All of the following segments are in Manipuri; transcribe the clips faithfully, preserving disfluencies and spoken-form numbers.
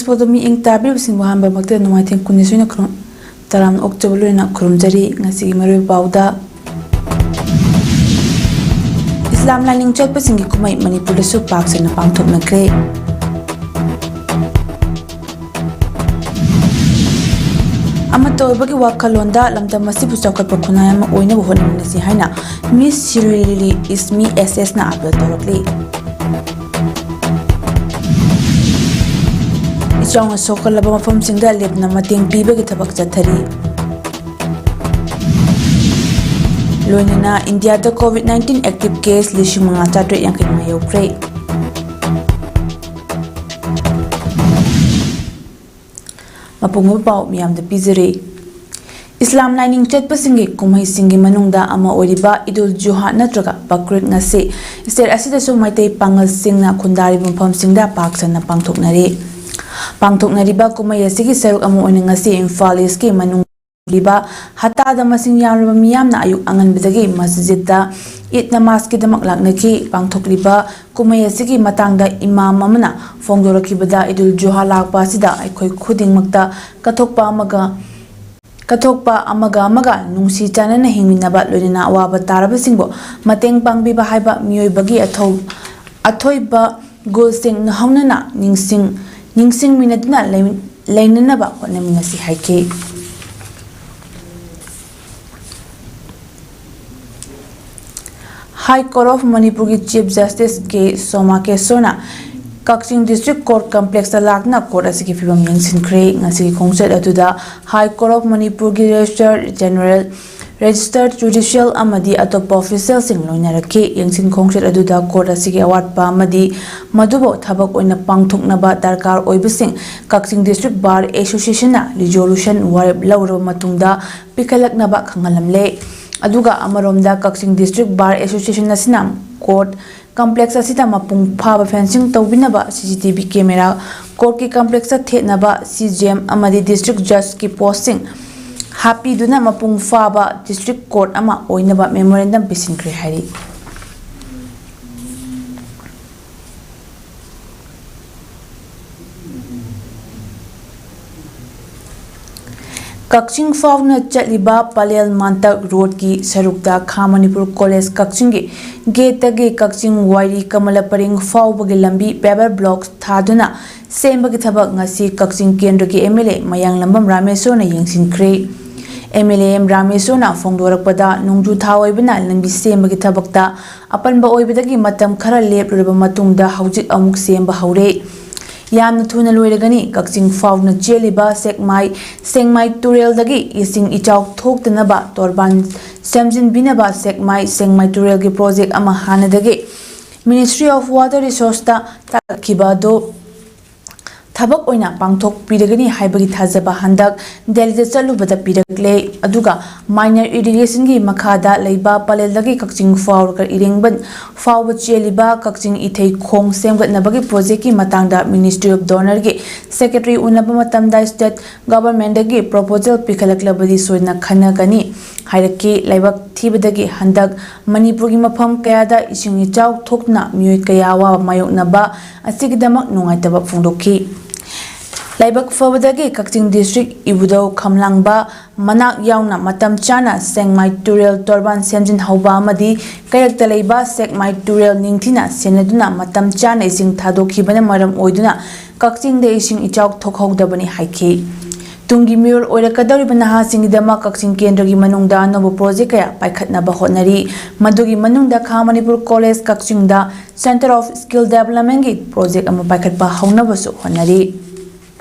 ꯁꯣꯗꯣꯃꯤ ꯏꯪ ꯇꯥꯕꯤꯕꯁꯤꯡꯕꯨ ꯑꯍꯥꯟꯕꯃꯛꯇ ꯅꯣꯡꯃꯥꯏꯊꯦꯡ ꯀꯨꯟꯅꯤꯊꯣꯏꯅ ꯈꯨꯔꯨꯝ-, ꯇꯔꯥꯝꯅ ꯑꯣꯛꯆꯕ ꯂꯣꯏꯅ ꯈꯨꯔꯨꯝꯖꯔꯤ꯫ ꯉꯁꯤꯒꯤ ꯃꯔꯨꯑꯣꯏꯕ ꯄꯥꯎꯗ, ꯏꯁꯂꯥꯝ ꯂꯥꯏꯅꯤꯡ ꯆꯠꯄꯁꯤꯡꯒꯤ ꯀꯨꯝꯍꯩ ꯃꯅꯤꯄꯨꯔꯗꯁꯨ ꯄꯥꯛ ꯁꯟꯅ ꯄꯥꯡꯊꯣꯛꯅꯈ꯭ꯔꯦ꯫ ꯑꯃꯠꯇ ꯑꯣꯏꯕꯒꯤ ꯋꯥꯈꯜꯂꯣꯟꯗ ꯂꯝꯗꯝ ꯑꯁꯤꯕꯨ ꯆꯥꯎꯈꯠꯄ ꯈꯨꯟꯅꯥꯏ ꯑꯃ ꯑꯣꯏꯅꯕ ꯍꯣꯠꯅꯃꯤꯟꯅꯁꯤ ꯍꯥꯏꯅ ꯃꯤꯁ ꯁꯤꯔꯨꯏ ꯂꯤꯂꯤ ꯏꯁꯃꯤ ꯑꯦꯁ ꯑꯦꯁꯅ ꯑꯥꯄꯤꯜ ꯇꯧꯔꯛꯂꯤ꯫ ꯏꯆꯥꯎꯅ ꯁꯣꯛꯍꯜꯂꯕ ꯃꯐꯝꯁꯤꯡꯗ ꯂꯦꯞꯇꯅ ꯃꯇꯦꯡ ꯄꯤꯕꯒꯤ ꯊꯕꯛ ꯆꯠꯊꯔꯤ꯫ ꯂꯣꯏꯅꯅ ꯏꯟꯗꯤꯌꯥꯗ COVID nineteen active case ꯂꯤꯁꯤꯡ ꯃꯉꯥ ꯆꯥꯇ꯭ꯔꯦꯠ ꯌꯥꯡꯈꯩ ꯃꯉꯥ ꯌꯧꯈ꯭ꯔꯦ꯫ ꯃꯄꯨꯡ ꯑꯣꯏꯕ ꯄꯥꯎ ꯃꯤꯌꯥꯝꯗ ꯄꯤꯖꯔꯤ꯫ ꯏꯁꯂꯥꯝ ꯂꯥꯏꯅꯤꯡ ꯆꯠꯄꯁꯤꯡꯒꯤ ꯀꯨꯝꯍꯩꯁꯤꯡꯒꯤ ꯃꯅꯨꯡꯗ ꯑꯃ ꯑꯣꯏꯔꯤꯕ ꯏꯗꯨꯜ ꯖꯨꯍꯥ ꯅꯠꯇ꯭ꯔꯒ ꯕꯀ꯭ꯔꯤꯗ ꯉꯁꯤ ꯁ꯭ꯇꯦꯠ ꯑꯁꯤꯗꯁꯨ ꯃꯩꯇꯩ ꯄꯥꯉꯜꯁꯤꯡꯅ ꯈꯨꯟꯗꯥꯔꯤꯕ ꯃꯐꯝꯁꯤꯡꯗ ꯄꯥꯛ ꯁꯟꯅ ꯄꯥꯡꯊꯣꯛꯅꯔꯤ꯫ ꯄꯥꯡꯊꯣꯛꯅꯔꯤꯕ ꯀꯨꯝꯍꯩ ꯑꯁꯤꯒꯤ ꯁꯔꯨꯛ ꯑꯃ ꯑꯣꯏꯅ ꯉꯁꯤ ꯏꯝꯐꯥꯜ ꯏꯁꯀꯤ ꯃꯅꯨꯡ ꯂꯤꯕ ꯍꯠꯇꯥꯗ ꯃꯁꯤꯡ ꯌꯥꯝꯂꯕ ꯃꯤꯌꯥꯝꯅ ꯑꯌꯨꯛ ꯑꯉꯟꯕꯗꯒꯤ ꯃꯁꯖꯤꯗꯇ ꯏꯗ ꯅꯃꯥꯖꯀꯤꯗꯃꯛ ꯂꯥꯛꯅꯈꯤ꯫ ꯄꯥꯡꯊꯣꯛꯂꯤꯕ ꯀꯨꯝꯍꯩ ꯑꯁꯤꯒꯤ ꯃꯇꯥꯡꯗ ꯏꯃꯥꯝ ꯑꯃꯅ ꯐꯣꯡꯗꯣꯔꯛꯈꯤꯕꯗ, ꯏꯗꯨꯜ ꯖꯨꯍꯥ ꯂꯥꯛꯄ ꯑꯁꯤꯗ ꯑꯩꯈꯣꯏ ꯈꯨꯗꯤꯡꯃꯛꯇ ꯀꯠꯊꯣꯛꯄ ꯑꯃꯒ, ꯀꯠꯊꯣꯛꯄ ꯑꯃꯒ ꯑꯃꯒ ꯅꯨꯡꯁꯤ ꯆꯥꯟꯅꯅ ꯍꯤꯡꯃꯤꯟꯅꯕ, ꯂꯣꯏꯅꯅ ꯑꯋꯥꯕ ꯇꯥꯔꯕꯁꯤꯡꯕꯨ ꯃꯇꯦꯡ ꯄꯥꯡꯕꯤꯕ ꯍꯥꯏꯕ ꯃꯤꯑꯣꯏꯕꯒꯤ ꯑꯊꯧ-, ꯑꯊꯣꯏꯕ ꯒꯣꯜꯁꯤꯡ ꯍꯧꯅꯅ ꯅꯤꯡꯁꯤꯡ-, ꯅꯤꯡꯁꯤꯡꯃꯤꯟꯅꯗꯨꯅ ꯂꯩ-, ꯂꯩꯅꯅꯕ ꯍꯣꯠꯅꯃꯤꯟꯅꯁꯤ ꯍꯥꯏꯈꯤ꯫ High Court of ꯃꯅꯤꯄꯨꯔꯒꯤ Chief Justice ꯀꯦ ꯁꯣꯃꯥꯀꯦꯁꯣꯔꯅ ꯀꯛꯆꯤꯡ District Court Complexꯇ ꯂꯥꯛꯇꯨꯅ court ꯑꯁꯤꯒꯤ ꯐꯤꯕꯝ ꯌꯦꯡꯁꯤꯟꯈ꯭ꯔꯦ꯫ ꯉꯁꯤꯒꯤ ꯈꯣꯡꯆꯠ ꯑꯗꯨꯗ High Court of ꯃꯅꯤꯄꯨꯔꯒꯤ Registrar General, Registered Judicial ꯑꯃꯗꯤ ꯑꯇꯣꯞꯄ officialꯁꯤꯡ ꯂꯣꯏꯅꯔꯛꯈꯤ꯫ ꯌꯦꯡꯁꯤꯟ ꯈꯣꯡꯆꯠ ꯑꯗꯨꯗ court ꯑꯁꯤꯒꯤ ꯑꯋꯥꯠꯄ ꯑꯃꯗꯤ ꯃꯗꯨꯕꯨ ꯊꯕꯛ ꯑꯣꯏꯅ ꯄꯥꯡꯊꯣꯛꯅꯕ ꯗꯔꯀꯥꯔ ꯑꯣꯏꯕꯁꯤꯡ ꯀꯛꯆꯤꯡ District Bar Associationꯅ resolution ꯋꯥꯔꯦꯞ ꯂꯧꯔꯕ ꯃꯇꯨꯡꯗ ꯄꯤꯈꯠꯂꯛꯅꯕ ꯈꯪꯍꯜꯂꯝꯂꯦ꯫ ꯑꯗꯨꯒ ꯑꯃꯔꯣꯝꯗ ꯀꯛꯆꯤꯡ District Bar Association ꯑꯁꯤꯅ court complex ꯑꯁꯤꯗ ꯃꯄꯨꯡ ꯐꯥꯕ fencing ꯇꯧꯕꯤꯅꯕ, CCTV camera courtꯀꯤ complexꯇ ꯊꯦꯠꯅꯕ, CJM ꯑꯃꯗꯤ District Judgeꯀꯤ postꯁꯤꯡ ꯍꯥꯞꯄꯤꯗꯨꯅ ꯃꯄꯨꯡ ꯐꯥꯕ District Court ꯑꯃ ꯑꯣꯏꯅꯕ memorandum ꯄꯤꯁꯤꯟꯈ꯭ꯔꯦ ꯍꯥꯏꯔꯤ꯫ ꯀꯛꯆꯤꯡ ꯐꯥꯎꯅ ꯆꯠꯂꯤꯕ ꯄꯂꯦꯜ ꯃꯥꯟꯇꯛ ꯔꯣꯗꯀꯤ ꯁꯔꯨꯛꯇ ꯈꯥ ꯃꯅꯤꯄꯨꯔ ꯀꯣꯂꯦꯖ ꯀꯛꯆꯤꯡꯒꯤ ꯒꯦꯠꯇꯒꯤ ꯀꯛꯆꯤꯡ ꯋꯥꯏꯔꯤ ꯀꯃꯂ ꯄꯔꯤꯡ ꯐꯥꯎꯕꯒꯤ ꯂꯝꯕꯤ ꯄꯦꯚꯔ ꯕ꯭ꯂꯣꯛ ꯊꯥꯗꯨꯅ ꯁꯦꯝꯕꯒꯤ ꯊꯕꯛ ꯉꯁꯤ ꯀꯛꯆꯤꯡ ꯀꯦꯟꯗ꯭ꯔꯒꯤ ꯑꯦꯝ ꯑꯦꯜ ꯑꯦ ꯃꯌꯥꯡꯂꯝꯕꯝ ꯔꯥꯃꯦꯁꯣꯔꯅ ꯌꯦꯡꯁꯤꯟꯈ꯭ꯔꯦ꯫ ꯑꯦꯝ ꯑꯦꯜ ꯑꯦ ꯑꯦꯝ ꯔꯥꯃꯦꯁꯣꯔꯅ ꯐꯣꯡꯗꯣꯔꯛꯄꯗ, ꯅꯣꯡꯖꯨ ꯊꯥ ꯑꯣꯏꯕꯅ ꯂꯝꯕꯤ ꯁꯦꯝꯕꯒꯤ ꯊꯕꯛꯇ ꯑꯄꯟꯕ ꯑꯣꯏꯕꯗꯒꯤ ꯃꯇꯝ ꯈꯔ ꯂꯦꯞꯂꯨꯔꯕ ꯃꯇꯨꯡꯗ ꯍꯧꯖꯤꯛ ꯑꯃꯨꯛ ꯁꯦꯝꯕ ꯍꯧꯔꯦ꯫ ꯌꯥꯝꯅ ꯊꯨꯅ ꯂꯣꯏꯔꯒꯅꯤ꯫ ꯀꯛꯆꯤꯡ ꯐꯥꯎꯅ ꯆꯦꯜꯂꯤꯕ ꯁꯦꯛꯃꯥꯏ ꯁꯦꯡꯃꯥꯏ ꯇꯨꯔꯦꯜꯗꯒꯤ ꯏꯁꯤꯡ ꯏꯆꯥꯎ ꯊꯣꯛꯇꯅꯕ ꯇꯣꯔꯕꯥꯟ ꯁꯦꯝꯖꯤꯟꯕꯤꯅꯕ ꯁꯦꯛꯃꯥꯏ ꯁꯦꯡꯃꯥꯏ ꯇꯨꯔꯦꯜꯒꯤ ꯄ꯭ꯔꯣꯖꯦꯛ ꯑꯃ ꯍꯥꯟꯅꯗꯒꯤ Ministry of Water Resource ꯇ ꯊꯥꯒꯠꯈꯤꯕ ꯑꯗꯨ ꯊꯕꯛ ꯑꯣꯏꯅ ꯄꯥꯡꯊꯣꯛꯄꯤꯔꯒꯅꯤ ꯍꯥꯏꯕꯒꯤ ꯊꯥꯖꯕ ꯍꯟꯗꯛ ꯗꯦꯜꯂꯤꯗ ꯆꯠꯂꯨꯕꯗ ꯄꯤꯔꯛꯂꯦ꯫ ꯑꯗꯨꯒ ꯃꯥꯏꯅꯔ ꯏꯔꯤꯒꯦꯁꯟꯒꯤ ꯃꯈꯥꯗ ꯂꯩꯕ ꯄꯂꯦꯜꯗꯒꯤ ꯀꯛꯆꯤꯡ ꯐꯥꯎꯔꯒ ꯏꯔꯦꯡꯕꯟ ꯐꯥꯎꯕ ꯆꯦꯜꯂꯤꯕ ꯀꯛꯆꯤꯡ ꯏꯊꯩ ꯈꯣꯡ ꯁꯦꯝꯒꯠꯅꯕꯒꯤ ꯄ꯭ꯔꯣꯖꯦꯛꯀꯤ ꯃꯇꯥꯡꯗ Ministry of Donor ꯒꯤ ꯁꯦꯀ꯭ꯔꯦꯇꯔꯤ ꯎꯅꯕ ꯃꯇꯝꯗ ꯁ꯭ꯇꯦꯠ ꯒꯚꯔꯟꯃꯦꯟꯠꯇꯒꯤ ꯄ꯭ꯔꯣꯄꯣꯖꯦꯜ ꯄꯤꯈꯠꯂꯛꯂꯕꯗꯤ ꯁꯣꯏꯗꯅ ꯈꯟꯅꯒꯅꯤ ꯍꯥꯏꯔꯛꯈꯤ꯫ ꯂꯥꯏꯕꯛ ꯊꯤꯕꯗꯒꯤ ꯍꯟꯗꯛ ꯃꯅꯤꯄꯨꯔꯒꯤ ꯃꯐꯝ ꯀꯌꯥꯗ ꯏꯁꯤꯡ ꯏꯆꯥꯎ ꯊꯣꯛꯇꯨꯅ ꯃꯤꯑꯣꯏ ꯀꯌꯥ ꯑꯋꯥꯕ ꯃꯥꯌꯣꯛꯅꯕ ꯑꯁꯤꯒꯤꯗꯃꯛ ꯅꯨꯡꯉꯥꯏꯇꯕ ꯐꯣꯡꯗꯣꯛꯈꯤ꯫ ꯂꯥꯏꯕꯛ ꯐꯕꯗꯒꯤ ꯀꯛꯆꯤꯡ ꯗꯤꯁꯇ꯭ꯔꯤꯛ ꯏꯕꯨꯙꯧ ꯈꯝꯂꯥꯡꯕ ꯃꯅꯥꯛ ꯌꯥꯎꯅ ꯃꯇꯝ ꯆꯥꯅ ꯁꯦꯡꯃꯥꯏ ꯇꯨꯔꯦꯜ ꯇꯣꯔꯕꯥꯟ ꯁꯦꯝꯖꯤꯟꯍꯧꯕ ꯑꯃꯗꯤ ꯀꯩꯔꯛꯇ ꯂꯩꯕ ꯁꯦꯛꯃꯥꯏ ꯇꯨꯔꯦꯜ ꯅꯤꯡꯊꯤꯅ ꯁꯦꯟꯅꯗꯨꯅ ꯃꯇꯝ ꯆꯥꯅ ꯏꯁꯤꯡ ꯊꯥꯗꯣꯛꯈꯤꯕꯅ ꯃꯔꯝ ꯑꯣꯏꯗꯨꯅ ꯀꯛꯆꯤꯡꯗ ꯏꯁꯤꯡ ꯏꯆꯥꯎ ꯊꯣꯛꯍꯧꯗꯕꯅꯤ ꯍꯥꯏꯈꯤ꯫ ꯇꯨꯡꯒꯤ ꯃꯤꯔꯣꯜ ꯑꯣꯏꯔꯛꯀꯗꯧꯔꯤꯕ ꯅꯍꯥꯁꯤꯡꯒꯤꯗꯃꯛ ꯀꯛꯆꯤꯡ ꯀꯦꯟꯗ꯭ꯔꯒꯤ ꯃꯅꯨꯡꯗ ꯑꯅꯧꯕ ꯄ꯭ꯔꯣꯖꯦꯛ ꯀꯌꯥ ꯄꯥꯏꯈꯠꯅꯕ ꯍꯣꯠꯅꯔꯤ꯫ ꯃꯗꯨꯒꯤ ꯃꯅꯨꯡꯗ ꯈꯥ ꯃꯅꯤꯄꯨꯔ ꯀꯣꯂꯦꯖ ꯀꯛꯆꯤꯡꯗ Centre of Skill Development ꯀꯤ ꯄ꯭ꯔꯣꯖꯦꯛ ꯑꯃ ꯄꯥꯏꯈꯠꯄ ꯍꯧꯅꯕꯁꯨ ꯍꯣꯠꯅꯔꯤ꯫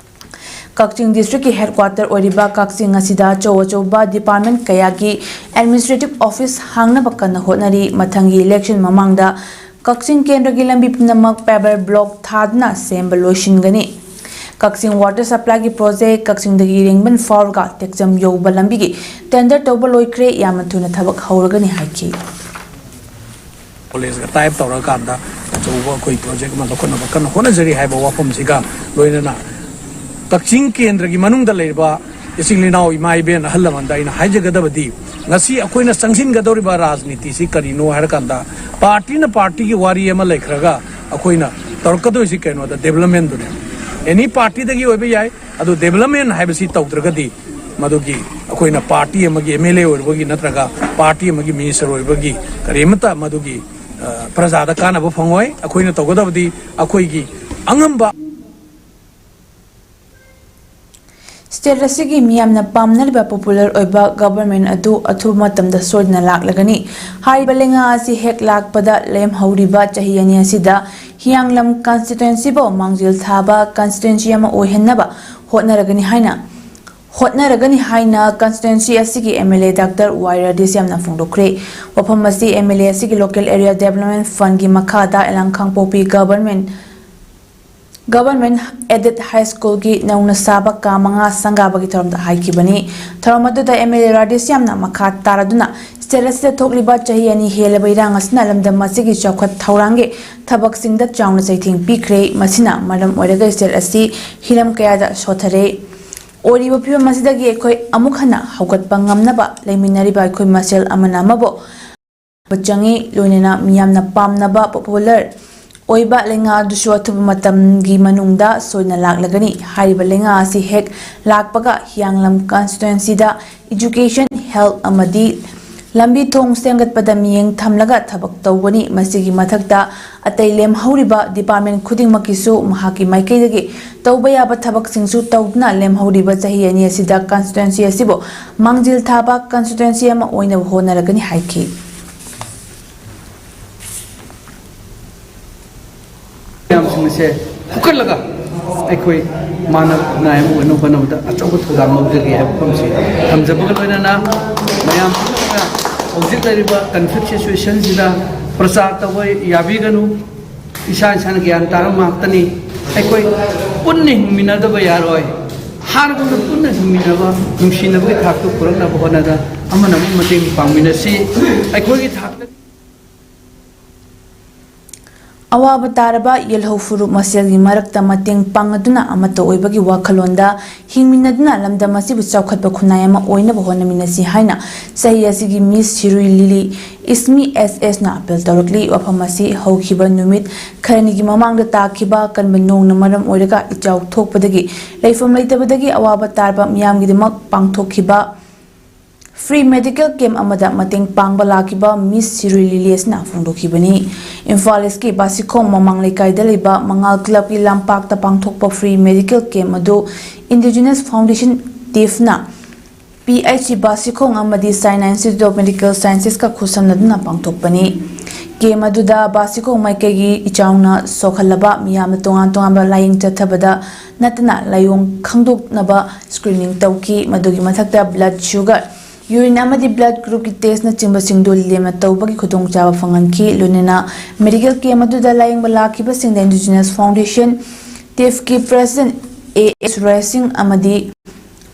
ꯀꯛꯆꯤꯡ ꯗꯤꯁꯇ꯭ꯔꯤꯛꯀꯤ ꯍꯦꯗꯀ꯭ꯋꯥꯇꯔ ꯑꯣꯏꯔꯤꯕ ꯀꯛꯆꯤꯡ ꯑꯁꯤꯗ ꯑꯆꯧ ꯑꯆꯧꯕ ꯗꯤꯄꯥꯔꯠꯃꯦꯟꯠ ꯀꯌꯥꯒꯤ ꯑꯦꯗꯃꯤꯅꯤꯁꯇ꯭ꯔꯦꯇꯤꯚ ꯑꯣꯐꯤꯁ ꯍꯥꯡꯅꯕ ꯀꯟꯅ ꯍꯣꯠꯅꯔꯤ꯫ ꯃꯊꯪꯒꯤ ꯏꯂꯦꯛꯁꯟ ꯃꯃꯥꯡꯗ ꯀꯛꯆꯤꯡ ꯀꯦꯟꯗ꯭ꯔꯒꯤ ꯂꯝꯕꯤ ꯄꯨꯝꯅꯃꯛ ꯄꯦꯚꯔ ꯕ꯭ꯂꯣꯛ ꯊꯥꯗꯨꯅ ꯁꯦꯝꯕ ꯂꯣꯏꯁꯤꯟꯒꯅꯤ꯫ ꯀꯛꯆꯤꯡ ꯋꯥꯇꯔ ꯁꯄ꯭ꯂꯥꯏꯒꯤ ꯄ꯭ꯔꯣꯖꯦꯛ ꯀꯛꯆꯤꯡꯗꯒꯤ ꯏꯔꯦꯡꯕꯟ ꯐꯥꯎꯔꯒ ꯇꯦꯛꯆꯝ ꯌꯧꯕ ꯂꯝꯕꯤꯒꯤ ꯇꯦꯟꯗꯔ ꯇꯧꯕ ꯂꯣꯏꯈ꯭ꯔꯦ꯫ ꯌꯥꯝꯅ ꯊꯨꯅ ꯊꯕꯛ ꯍꯧꯔꯒꯅꯤ ꯍꯥꯏꯈꯤ꯫ ꯀꯣꯂꯦꯖꯀ ꯇꯥꯏꯞ ꯇꯧꯔꯀꯥꯟꯗ ꯑꯆꯧꯕ ꯑꯩꯈꯣꯏ ꯄ꯭ꯔꯣꯖꯦꯛ ꯑꯃ ꯂꯧꯈꯠꯅꯕ ꯀꯟꯅ ꯍꯣꯠꯅꯖꯔꯤ ꯍꯥꯏꯕ ꯋꯥꯐꯝꯁꯤꯒ ꯂꯣꯏꯅꯅ ꯀꯛꯆꯤꯡ ꯀꯦꯟꯗ꯭ꯔꯒꯤ ꯃꯅꯨꯡꯗ ꯂꯩꯔꯤꯕ ꯏꯆꯤꯜ ꯏꯅꯥꯎ, ꯏꯃꯥ ꯏꯕꯦꯟ, ꯑꯍꯜ ꯂꯃꯟꯗ ꯑꯩꯅ ꯍꯥꯏꯖꯒꯗꯕꯗꯤ, ꯉꯁꯤ ꯑꯩꯈꯣꯏꯅ ꯆꯪꯁꯤꯟꯒꯗꯧꯔꯤꯕ ꯔꯥꯖꯅꯤꯇꯤꯁꯤ ꯀꯔꯤꯅꯣ ꯍꯥꯏꯔꯀꯥꯟꯗ, ꯄꯥꯔꯇꯤꯅ ꯄꯥꯔꯇꯤꯒꯤ ꯋꯥꯔꯤ ꯑꯃ ꯂꯩꯈ꯭ꯔꯒ ꯑꯩꯈꯣꯏꯅ ꯇꯧꯔꯛꯀꯗꯣꯏꯁꯤ ꯀꯩꯅꯣꯗ development ꯇꯨꯅꯦ꯫ Any party ꯗꯒꯤ ꯑꯣꯏꯕ ꯌꯥꯏ, ꯑꯗꯨ development ꯍꯥꯏꯕꯁꯤ ꯇꯧꯗ꯭ꯔꯒꯗꯤ ꯃꯗꯨꯒꯤ ꯑꯩꯈꯣꯏꯅ ꯄꯥꯔꯇꯤ ꯑꯃꯒꯤ ꯑꯦꯝ ꯑꯦꯜ ꯑꯦ ꯑꯣꯏꯔꯨꯕꯒꯤ ꯅꯠꯇ꯭ꯔꯒ ꯄꯥꯔꯇꯤ ꯑꯃꯒꯤ ꯃꯤꯅꯤꯁꯇꯔ ꯑꯣꯏꯕꯒꯤ ꯀꯔꯤꯃꯠꯇ ꯃꯗꯨꯒꯤ, ꯑ, ꯄ꯭ꯔꯖꯥꯗ ꯀꯥꯟꯅꯕ ꯐꯪꯉꯣꯏ꯫ ꯑꯩꯈꯣꯏꯅ ꯇꯧꯒꯗꯕꯗꯤ ꯑꯩꯈꯣꯏꯒꯤ ꯑꯉꯝꯕ ꯁ꯭ꯇꯦꯠ ꯑꯁꯤꯒꯤ ꯃꯤꯌꯥꯝꯅ ꯄꯥꯝꯅꯔꯤꯕ ꯄꯣꯄꯨꯂꯔ ꯑꯣꯏꯕ ꯒꯚꯔꯟꯃꯦꯟꯠ ꯑꯗꯨ ꯑꯊꯨꯕ ꯃꯇꯝꯗ ꯁꯣꯏꯗꯅ ꯂꯥꯛꯂꯒꯅꯤ꯫ ꯍꯥꯏꯔꯤꯕ ꯂꯩꯉꯥꯛ ꯑꯁꯤ ꯍꯦꯛ ꯂꯥꯛꯄꯗ ꯂꯦꯝꯍꯧꯔꯤꯕ ꯆꯍꯤ ꯑꯅꯤ ꯑꯁꯤꯗ ꯍꯤꯌꯥꯡꯂꯝ ꯀꯟꯁꯇꯤꯇ꯭ꯋꯦꯟꯁꯤꯕꯨ ꯃꯥꯡꯖꯤꯜ ꯊꯥꯕ ꯀꯟꯁꯇꯤꯇ꯭ꯋꯦꯟꯁꯤ ꯑꯃ ꯑꯣꯏꯍꯟꯅꯕ ꯍꯣꯠꯅꯔꯒꯅꯤ ꯍꯥꯏꯅ, ꯍꯣꯠꯅꯔꯒꯅꯤ ꯍꯥꯏꯅ ꯀꯟꯁꯇꯤꯇ꯭ꯋꯦꯟꯁꯤ ꯑꯁꯤꯒꯤ ꯑꯦꯝ ꯑꯦꯜ ꯑꯦ ꯗꯥꯛꯇꯔ ꯋꯥꯏ ꯔꯥꯙꯦꯁ꯭ꯌꯥꯝꯅ ꯐꯣꯡꯗꯣꯛꯈ꯭ꯔꯦ꯫ ꯋꯥꯐꯝ ꯑꯁꯤ ꯑꯦꯝ ꯑꯦꯜ ꯑꯦ ꯑꯁꯤꯒꯤ ꯂꯣꯀꯦꯜ ꯑꯦꯔꯤꯌꯥ ꯗꯦꯕꯂꯞꯃꯦꯟꯠ ꯐꯟꯒꯤ ꯃꯈꯥꯗ ꯏꯂꯥꯡ ꯀꯥꯡꯄꯣꯛꯄꯤ ꯒꯚꯔꯟꯃꯦꯟꯠ ꯒꯚꯔꯟꯃꯦꯟꯠ ꯑꯦꯗꯦꯗ ꯍꯥꯏ ꯁ꯭ꯀꯨꯜꯒꯤ ꯅꯧꯅ ꯁꯥꯕ ꯀꯥ ꯃꯉꯥ ꯁꯪꯒꯥꯕꯒꯤ ꯊꯧꯔꯝꯗ ꯍꯥꯏꯈꯤꯕꯅꯤ꯫ ꯊꯧꯔꯝ ꯑꯗꯨꯗ ꯑꯦꯝ ꯑꯦꯜ ꯑꯦ ꯔꯥꯙꯦꯁ꯭ꯌꯥꯝꯅ ꯃꯈꯥ ꯇꯥꯔꯗꯨꯅ ꯁ꯭ꯇꯦꯠ ꯑꯁꯤꯗ ꯊꯣꯛꯂꯤꯕ ꯆꯍꯤ ꯑꯅꯤ ꯍꯦꯜꯂꯕ ꯏꯔꯥꯡ ꯑꯁꯤꯅ ꯂꯝꯗꯝ ꯑꯁꯤꯒꯤ ꯆꯥꯎꯈꯠ ꯊꯧꯔꯥꯡꯒꯤ ꯊꯕꯛꯁꯤꯡꯗ ꯆꯥꯎꯅ ꯆꯩꯊꯦꯡ ꯄꯤꯈ꯭ꯔꯦ꯫ ꯃꯁꯤꯅ ꯃꯔꯝ ꯑꯣꯏꯔꯒ ꯁ꯭ꯇꯦꯠ ꯑꯁꯤ ꯍꯤꯔꯝ ꯀꯌꯥꯗ ꯁꯣꯠꯊꯔꯦ꯫ ꯑꯣꯏꯔꯤꯕ ꯐꯤꯕꯝ ꯑꯁꯤꯗꯒꯤ ꯑꯩꯈꯣꯏ ꯑꯃꯨꯛ ꯍꯟꯅ ꯍꯧꯒꯠꯄ ꯉꯝꯅꯕ ꯂꯩꯃꯤꯟꯅꯔꯤꯕ ꯑꯩꯈꯣꯏ ꯃꯁꯦꯜ ꯑꯃꯅ ꯑꯃꯕꯨ ꯆꯪꯉꯤ, ꯂꯣꯏꯅꯅ ꯃꯤꯌꯥꯝꯅ ꯄꯥꯝꯅꯕ ꯄꯣꯄꯨꯂꯔ ꯑꯣꯏꯕ ꯂꯩꯉꯥꯛ ꯑꯗꯨꯁꯨ ꯑꯊꯨꯕ ꯃꯇꯝꯒꯤ ꯃꯅꯨꯡꯗ ꯁꯣꯏꯗꯅ ꯂꯥꯛꯂꯒꯅꯤ꯫ ꯍꯥꯏꯔꯤꯕ ꯂꯩꯉꯥꯛ ꯑꯁꯤ ꯍꯦꯛ ꯂꯥꯛꯄꯒ ꯍꯤꯌꯥꯡꯂꯝ ꯀꯟꯁꯇꯤꯇ꯭ꯋꯦꯟꯁꯤꯗ ꯏꯖꯨꯀꯦꯁꯟ, ꯍꯦꯜꯊ ꯑꯃꯗꯤ ꯂꯝꯕꯤ ꯊꯣꯡ ꯁꯦꯝꯒꯠꯄꯗ ꯃꯤꯠꯌꯦꯡ ꯊꯝꯂꯒ ꯊꯕꯛ ꯇꯧꯒꯅꯤ꯫ ꯃꯁꯤꯒꯤ ꯃꯊꯛꯇ ꯑꯇꯩ ꯂꯦꯝꯍꯧꯔꯤꯕ ꯗꯤꯄꯥꯔꯠꯃꯦꯟꯠ ꯈꯨꯗꯤꯡꯃꯛꯀꯤꯁꯨ ꯃꯍꯥꯛꯀꯤ ꯃꯥꯏꯀꯩꯗꯒꯤ ꯇꯧꯕ ꯌꯥꯕ ꯊꯕꯛꯁꯤꯡꯁꯨ ꯇꯧꯗꯨꯅ ꯂꯦꯝꯍꯧꯔꯤꯕ ꯆꯍꯤ ꯑꯅꯤ ꯑꯁꯤꯗ ꯀꯟꯁꯇꯤꯇ꯭ꯋꯦꯟꯁꯤ ꯑꯁꯤꯕꯨ ꯃꯥꯡꯖꯤꯜ ꯊꯥꯕ ꯀꯟꯁꯇꯤꯇ꯭ꯋꯦꯟꯁꯤ ꯑꯃ ꯑꯣꯏꯅꯕ ꯍꯣꯠꯅꯔꯒꯅꯤ ꯍꯥꯏꯈꯤ꯫ ꯃꯌꯥꯝꯁꯤꯡ ꯑꯁꯦ ꯐꯨꯀꯠꯂꯒ ꯑꯩꯈꯣꯏ ꯃꯥꯟꯅ ꯈꯨꯟꯅꯥꯏ ꯑꯃ ꯑꯣꯏꯅꯕ ꯍꯣꯠꯅꯕꯗ ꯑꯆꯧꯕ ꯊꯧꯗꯥꯡ ꯂꯧꯖꯒꯦ ꯍꯥꯏꯕ ꯋꯥꯐꯝꯁꯤ ꯊꯝꯖꯕꯒ ꯂꯣꯏꯅꯅ ꯃꯌꯥꯝ ꯄꯨꯝꯅꯃꯛꯅ ꯍꯧꯖꯤꯛ ꯂꯩꯔꯤꯕ ꯀꯟꯐ꯭ꯂꯤꯛ ꯁꯤꯆꯨꯋꯦꯁꯟꯁꯤꯗ ꯄ꯭ꯔꯆꯥꯔ ꯇꯧꯕ ꯌꯥꯕꯤꯒꯅꯨ꯫ ꯏꯁꯥ ꯏꯁꯥꯅ ꯒ꯭ꯌꯥꯟ ꯇꯥꯔꯕ ꯉꯥꯛꯇꯅꯤ꯫ ꯑꯩꯈꯣꯏ ꯄꯨꯟꯅ ꯍꯤꯡꯃꯤꯟꯅꯗꯕ ꯌꯥꯔꯣꯏ꯫ ꯍꯥꯟꯅꯒꯨꯝꯅ ꯄꯨꯟꯅ ꯍꯤꯡꯃꯤꯟꯅꯕ, ꯅꯨꯡꯁꯤꯅꯕꯒꯤ ꯊꯥꯛꯇꯨ ꯄꯨꯔꯛꯅꯕ ꯍꯣꯠꯅꯗ ꯑꯃꯅ ꯑꯃꯒꯤ ꯃꯇꯦꯡ ꯄꯥꯡꯃꯤꯟꯅꯁꯤ꯫ ꯑꯩꯈꯣꯏꯒꯤ ꯊꯥꯛꯇ ꯑꯋꯥꯕ ꯇꯥꯔꯕ ꯌꯦꯜꯍꯧ ꯐꯨꯔꯨꯞ ꯃꯁꯦꯜꯒꯤ ꯃꯔꯛꯇ ꯃꯇꯦꯡ ꯄꯥꯡꯅꯗꯨꯅ ꯑꯃꯠꯇ ꯑꯣꯏꯕꯒꯤ ꯋꯥꯈꯜꯂꯣꯟꯗ ꯍꯤꯡꯃꯤꯟꯅꯗꯨꯅ ꯂꯝꯗꯝ ꯑꯁꯤꯕꯨ ꯆꯥꯎꯈꯠꯄ ꯈꯨꯟꯅꯥꯏ ꯑꯃ ꯑꯣꯏꯅꯕ ꯍꯣꯠꯅꯃꯤꯟꯅꯁꯤ ꯍꯥꯏꯅ ꯆꯍꯤ ꯑꯁꯤꯒꯤ ꯃꯤꯁ ꯁꯤꯔꯨꯏ ꯂꯤꯂꯤ ꯏꯁꯃꯤ ꯑꯦꯁ ꯑꯦꯁꯅ ꯑꯄꯤꯜ ꯇꯧꯔꯛꯂꯤ꯫ ꯋꯥꯐꯝ ꯑꯁꯤ ꯍꯧꯈꯤꯕ ꯅꯨꯃꯤꯠ ꯈꯔꯅꯤꯒꯤ ꯃꯃꯥꯡꯗ ꯇꯥꯈꯤꯕ ꯑꯀꯟꯕ ꯅꯣꯡꯅ ꯃꯔꯝ ꯑꯣꯏꯔꯒ ꯏꯆꯥꯎ ꯊꯣꯛꯄꯗꯒꯤ ꯂꯩꯐꯝ ꯂꯩꯇꯕꯗꯒꯤ ꯑꯋꯥꯕ ꯇꯥꯔꯕ ꯃꯤꯌꯥꯝꯒꯤꯗꯃꯛ ꯄꯥꯡꯊꯣꯛꯈꯤꯕ free medical camp ꯑꯃꯗ ꯃꯇꯦꯡ ꯄꯥꯡꯕ ꯂꯥꯛꯈꯤꯕ ꯃꯤꯁ ꯁꯤꯔꯨꯏ ꯂꯤꯂꯤ ꯑꯁꯤꯅ ꯐꯣꯡꯗꯣꯛꯈꯤꯕꯅꯤ꯫ ꯏꯝꯐꯥꯜ ꯏꯁꯀꯤ ꯕꯥꯁꯤꯈꯣꯡ ꯃꯃꯥꯡ ꯂꯩꯀꯥꯏꯗ ꯂꯩꯕ ꯃꯉꯥꯜ ꯀ꯭ꯂꯕꯀꯤ ꯂꯝꯄꯥꯛꯇ ꯄꯥꯡꯊꯣꯛꯄ free medical camp ꯑꯗꯨ Indigenous Foundation ꯇꯤꯐꯅ ꯄꯤ ꯑꯩꯆ ꯕꯥꯁꯤꯈꯣꯡ ꯑꯃꯗꯤ China Institute of Medical Sciences ꯀ ꯈꯨꯠꯁꯝꯅꯗꯨꯅ ꯄꯥꯡꯊꯣꯛꯄꯅꯤ꯫ Camp ꯑꯗꯨꯗ ꯕꯥꯁꯤꯈꯣꯡ ꯃꯥꯏꯀꯩꯒꯤ ꯏꯆꯥꯎꯅ ꯁꯣꯛꯍꯜꯂꯕ ꯃꯤꯌꯥꯝꯅ ꯇꯣꯉꯥꯟ ꯇꯣꯉꯥꯟꯕ ꯂꯥꯏꯌꯦꯡ ꯆꯠꯊꯕꯗ ꯅꯠꯇꯅ ꯂꯥꯏꯑꯣꯡ ꯈꯪꯗꯣꯛꯅꯕ screening ꯇꯧꯈꯤ꯫ ꯃꯗꯨꯒꯤ ꯃꯊꯛꯇ blood sugar, urine ꯑꯃꯗꯤ blood group ꯀꯤ test ꯅꯆꯤꯡꯕꯁꯤꯡꯗꯨ ꯂꯦꯝꯅ ꯇꯧꯕꯒꯤ ꯈꯨꯗꯣꯡꯆꯥꯕ ꯐꯪꯍꯟꯈꯤ꯫ ꯂꯣꯏꯅꯅ medical camp ꯑꯗꯨꯗ ꯂꯥꯌꯦꯡꯕ ꯂꯥꯛꯈꯤꯕꯁꯤꯡꯗ Indigenous Foundation ꯇꯤꯐꯀꯤ president A S Suresh ꯁꯤꯡ ꯑꯃꯗꯤ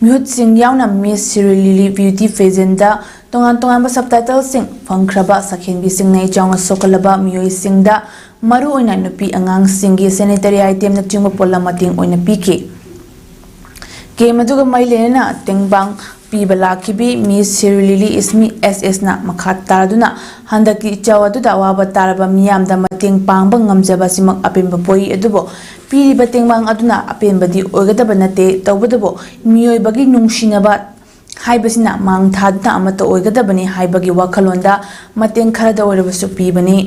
ꯃꯤꯍꯨꯠꯁꯤꯡ ꯌꯥꯎꯅ ꯃꯤꯁ ꯁꯤꯔꯨꯏ ꯂꯤꯂꯤ ꯕ꯭ꯌꯨꯇꯤ ꯄꯦꯖꯦꯟꯗ ꯇꯣꯉꯥꯟ ꯇꯣꯉꯥꯟꯕ subtitle ꯁꯤꯡ ꯐꯪꯈ꯭ꯔꯕ ꯁꯛꯍꯦꯟꯕꯤꯁꯤꯡꯅ ꯏꯆꯥꯎꯅ ꯁꯣꯛꯍꯜꯂꯕ ꯃꯤꯑꯣꯏꯁꯤꯡꯗ, ꯃꯔꯨꯑꯣꯏꯅ ꯅꯨꯄꯤ ꯑꯉꯥꯡꯁꯤꯡꯒꯤ sanitary item ꯅꯆꯤꯡꯕ ꯄꯣꯠꯂꯝ ꯃꯇꯦꯡ ꯑꯣꯏꯅ ꯄꯤꯈꯤ꯫ Camp ꯑꯗꯨꯒ ꯃꯔꯤ ꯂꯩꯅꯅ ꯇꯦꯡꯕꯥꯡ ꯄꯤꯕ ꯂꯥꯛꯈꯤꯕꯤ ꯃꯤꯁ ꯁꯤꯔꯨꯏ ꯂꯤꯂꯤ ꯏꯁꯃꯤ ꯑꯦꯁ ꯑꯦꯁꯅ ꯃꯈꯥ ꯇꯥꯗꯨꯅ ꯍꯟꯗꯛꯀꯤ ꯏꯆꯥꯎ ꯑꯗꯨꯗ ꯑꯋꯥꯕ ꯇꯥꯔꯕ ꯃꯤꯌꯥꯝꯗ ꯃꯇꯦꯡ ꯄꯥꯡꯕ ꯉꯝꯖꯕ ꯑꯁꯤꯃꯛ ꯑꯄꯦꯟꯕ ꯄꯣꯛꯏ, ꯑꯗꯨꯕꯨ ꯄꯤꯔꯤꯕ ꯇꯦꯡꯕꯥꯡ ꯑꯗꯨꯅ ꯑꯄꯦꯟꯕꯗꯤ ꯑꯣꯏꯒꯗꯕ ꯅꯠꯇꯦ꯫ ꯇꯧꯕꯇꯕꯨ ꯃꯤꯑꯣꯏꯕꯒꯤ ꯅꯨꯡꯁꯤꯅꯕ ꯍꯥꯏꯕꯁꯤꯅ ꯃꯥꯡ ꯊꯥꯗꯨꯅ ꯑꯃꯠꯇ ꯑꯣꯏꯒꯗꯕꯅꯤ ꯍꯥꯏꯕꯒꯤ ꯋꯥꯈꯜꯂꯣꯟꯗ ꯃꯇꯦꯡ ꯈꯔꯗ ꯑꯣꯏꯔꯕꯁꯨ ꯄꯤꯕꯅꯤ꯫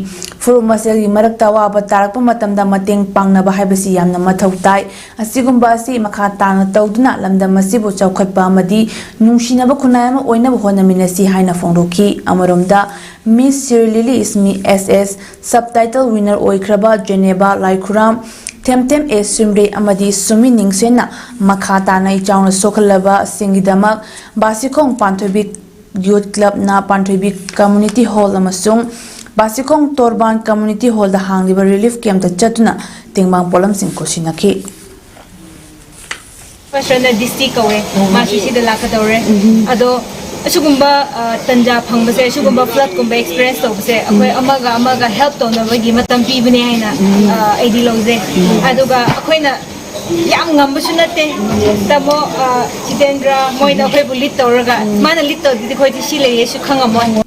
ꯐꯨꯔꯨꯞ ꯃꯁꯦꯜꯒꯤ ꯃꯔꯛꯇ ꯑꯋꯥꯕ ꯇꯥꯔꯛꯄ ꯃꯇꯝꯗ ꯃꯇꯦꯡ ꯄꯥꯡꯅꯕ ꯍꯥꯏꯕꯁꯤ ꯌꯥꯝꯅ ꯃꯊꯧ ꯇꯥꯏ꯫ ꯑꯁꯤꯒꯨꯝꯕ ꯑꯁꯤ ꯃꯈꯥ ꯇꯥꯅ ꯇꯧꯗꯨꯅ ꯂꯝꯗꯝ ꯑꯁꯤꯕꯨ ꯆꯥꯎꯈꯠꯄ ꯑꯃꯗꯤ ꯅꯨꯡꯁꯤꯅꯕ ꯈꯨꯟꯅꯥꯏ ꯑꯃ ꯑꯣꯏꯅꯕ ꯍꯣꯠꯅꯃꯤꯟꯅꯁꯤ ꯍꯥꯏꯅ ꯐꯣꯡꯗꯣꯛꯈꯤ꯫ ꯑꯃꯔꯣꯝꯗ, ꯃꯤꯁ ꯁꯤꯔꯨꯏ ꯂꯤꯂꯤ ꯏꯁꯃꯤ ꯑꯦꯁ ꯑꯦꯁ subtitle winner ꯑꯣꯏꯈ꯭ꯔꯕ ꯖꯦꯅꯦꯕꯥ ꯂꯥꯏꯈꯨꯔꯥꯝ, ꯊꯦꯝꯊꯦꯝ ꯑꯦ ꯁꯨꯝꯔꯦ ꯑꯃꯗꯤ ꯁꯨꯃꯤ ꯅꯤꯡꯁꯦꯟꯅ ꯃꯈꯥ ꯇꯥꯅ ꯏꯆꯥꯎꯅ ꯁꯣꯛꯍꯜꯂꯕꯁꯤꯡꯒꯤꯗꯃꯛ ꯕꯥꯁꯤꯈꯣꯡ ꯄꯥꯟꯊꯣꯏꯕꯤ Youth Club ꯅ ꯄꯥꯟꯊꯣꯏꯕꯤ Community Hall ꯑꯃꯁꯨꯡ ꯕꯥꯁꯤꯈꯣꯡ ꯇꯣꯔꯕꯥꯟ Community Hall ꯗ ꯍꯥꯡꯂꯤꯕ relief camp ꯇ ꯆꯠꯇꯨꯅ ꯇꯦꯡꯕꯥꯡ ꯄꯣꯠꯂꯝꯁꯤꯡ ꯈꯨꯠꯁꯤꯟꯅꯈꯤ꯫ ꯐꯥꯔꯁ ꯔꯟꯅꯔ ꯗꯤꯁꯇꯤ ꯀꯧꯋꯦ, ꯃꯥꯁꯨ ꯁꯤꯗ ꯂꯥꯛꯀꯗꯧꯔꯦ꯫ ꯑꯗꯣ ꯑꯁꯤꯒꯨꯝꯕ ꯇꯟꯖꯥ ꯐꯪꯕꯁꯦ, ꯑꯁꯤꯒꯨꯝꯕ ꯐ꯭ꯂꯠꯀꯨꯝꯕ ꯑꯦꯛꯁꯄꯤꯔꯤꯌꯦꯟꯁ ꯇꯧꯕꯁꯦ, ꯑꯩꯈꯣꯏ ꯑꯃꯒ ꯑꯃꯒ ꯍꯦꯜꯞ ꯇꯧꯅꯕꯒꯤ ꯃꯇꯝ ꯄꯤꯕꯅꯦ ꯍꯥꯏꯅ ꯑꯩꯗꯤ ꯂꯧꯖꯩ꯫ ꯑꯗꯨꯒ ꯑꯩꯈꯣꯏꯅ ꯌꯥꯝ ꯉꯝꯕꯁꯨ ꯅꯠꯇꯦ꯫ ꯇꯥꯃꯣ ꯖꯤꯇꯦꯟꯗ꯭ꯔ ꯃꯣꯏꯅ ꯑꯩꯈꯣꯏꯕꯨ ꯂꯤꯗ ꯇꯧꯔꯒ, ꯃꯥꯅ ꯂꯤꯗ ꯇꯧꯗ꯭ꯔꯗꯤ ꯑꯩꯈꯣꯏꯗꯤ ꯁꯤ ꯂꯩꯔꯦꯁꯨ ꯈꯪꯉꯝꯃꯣꯏ꯫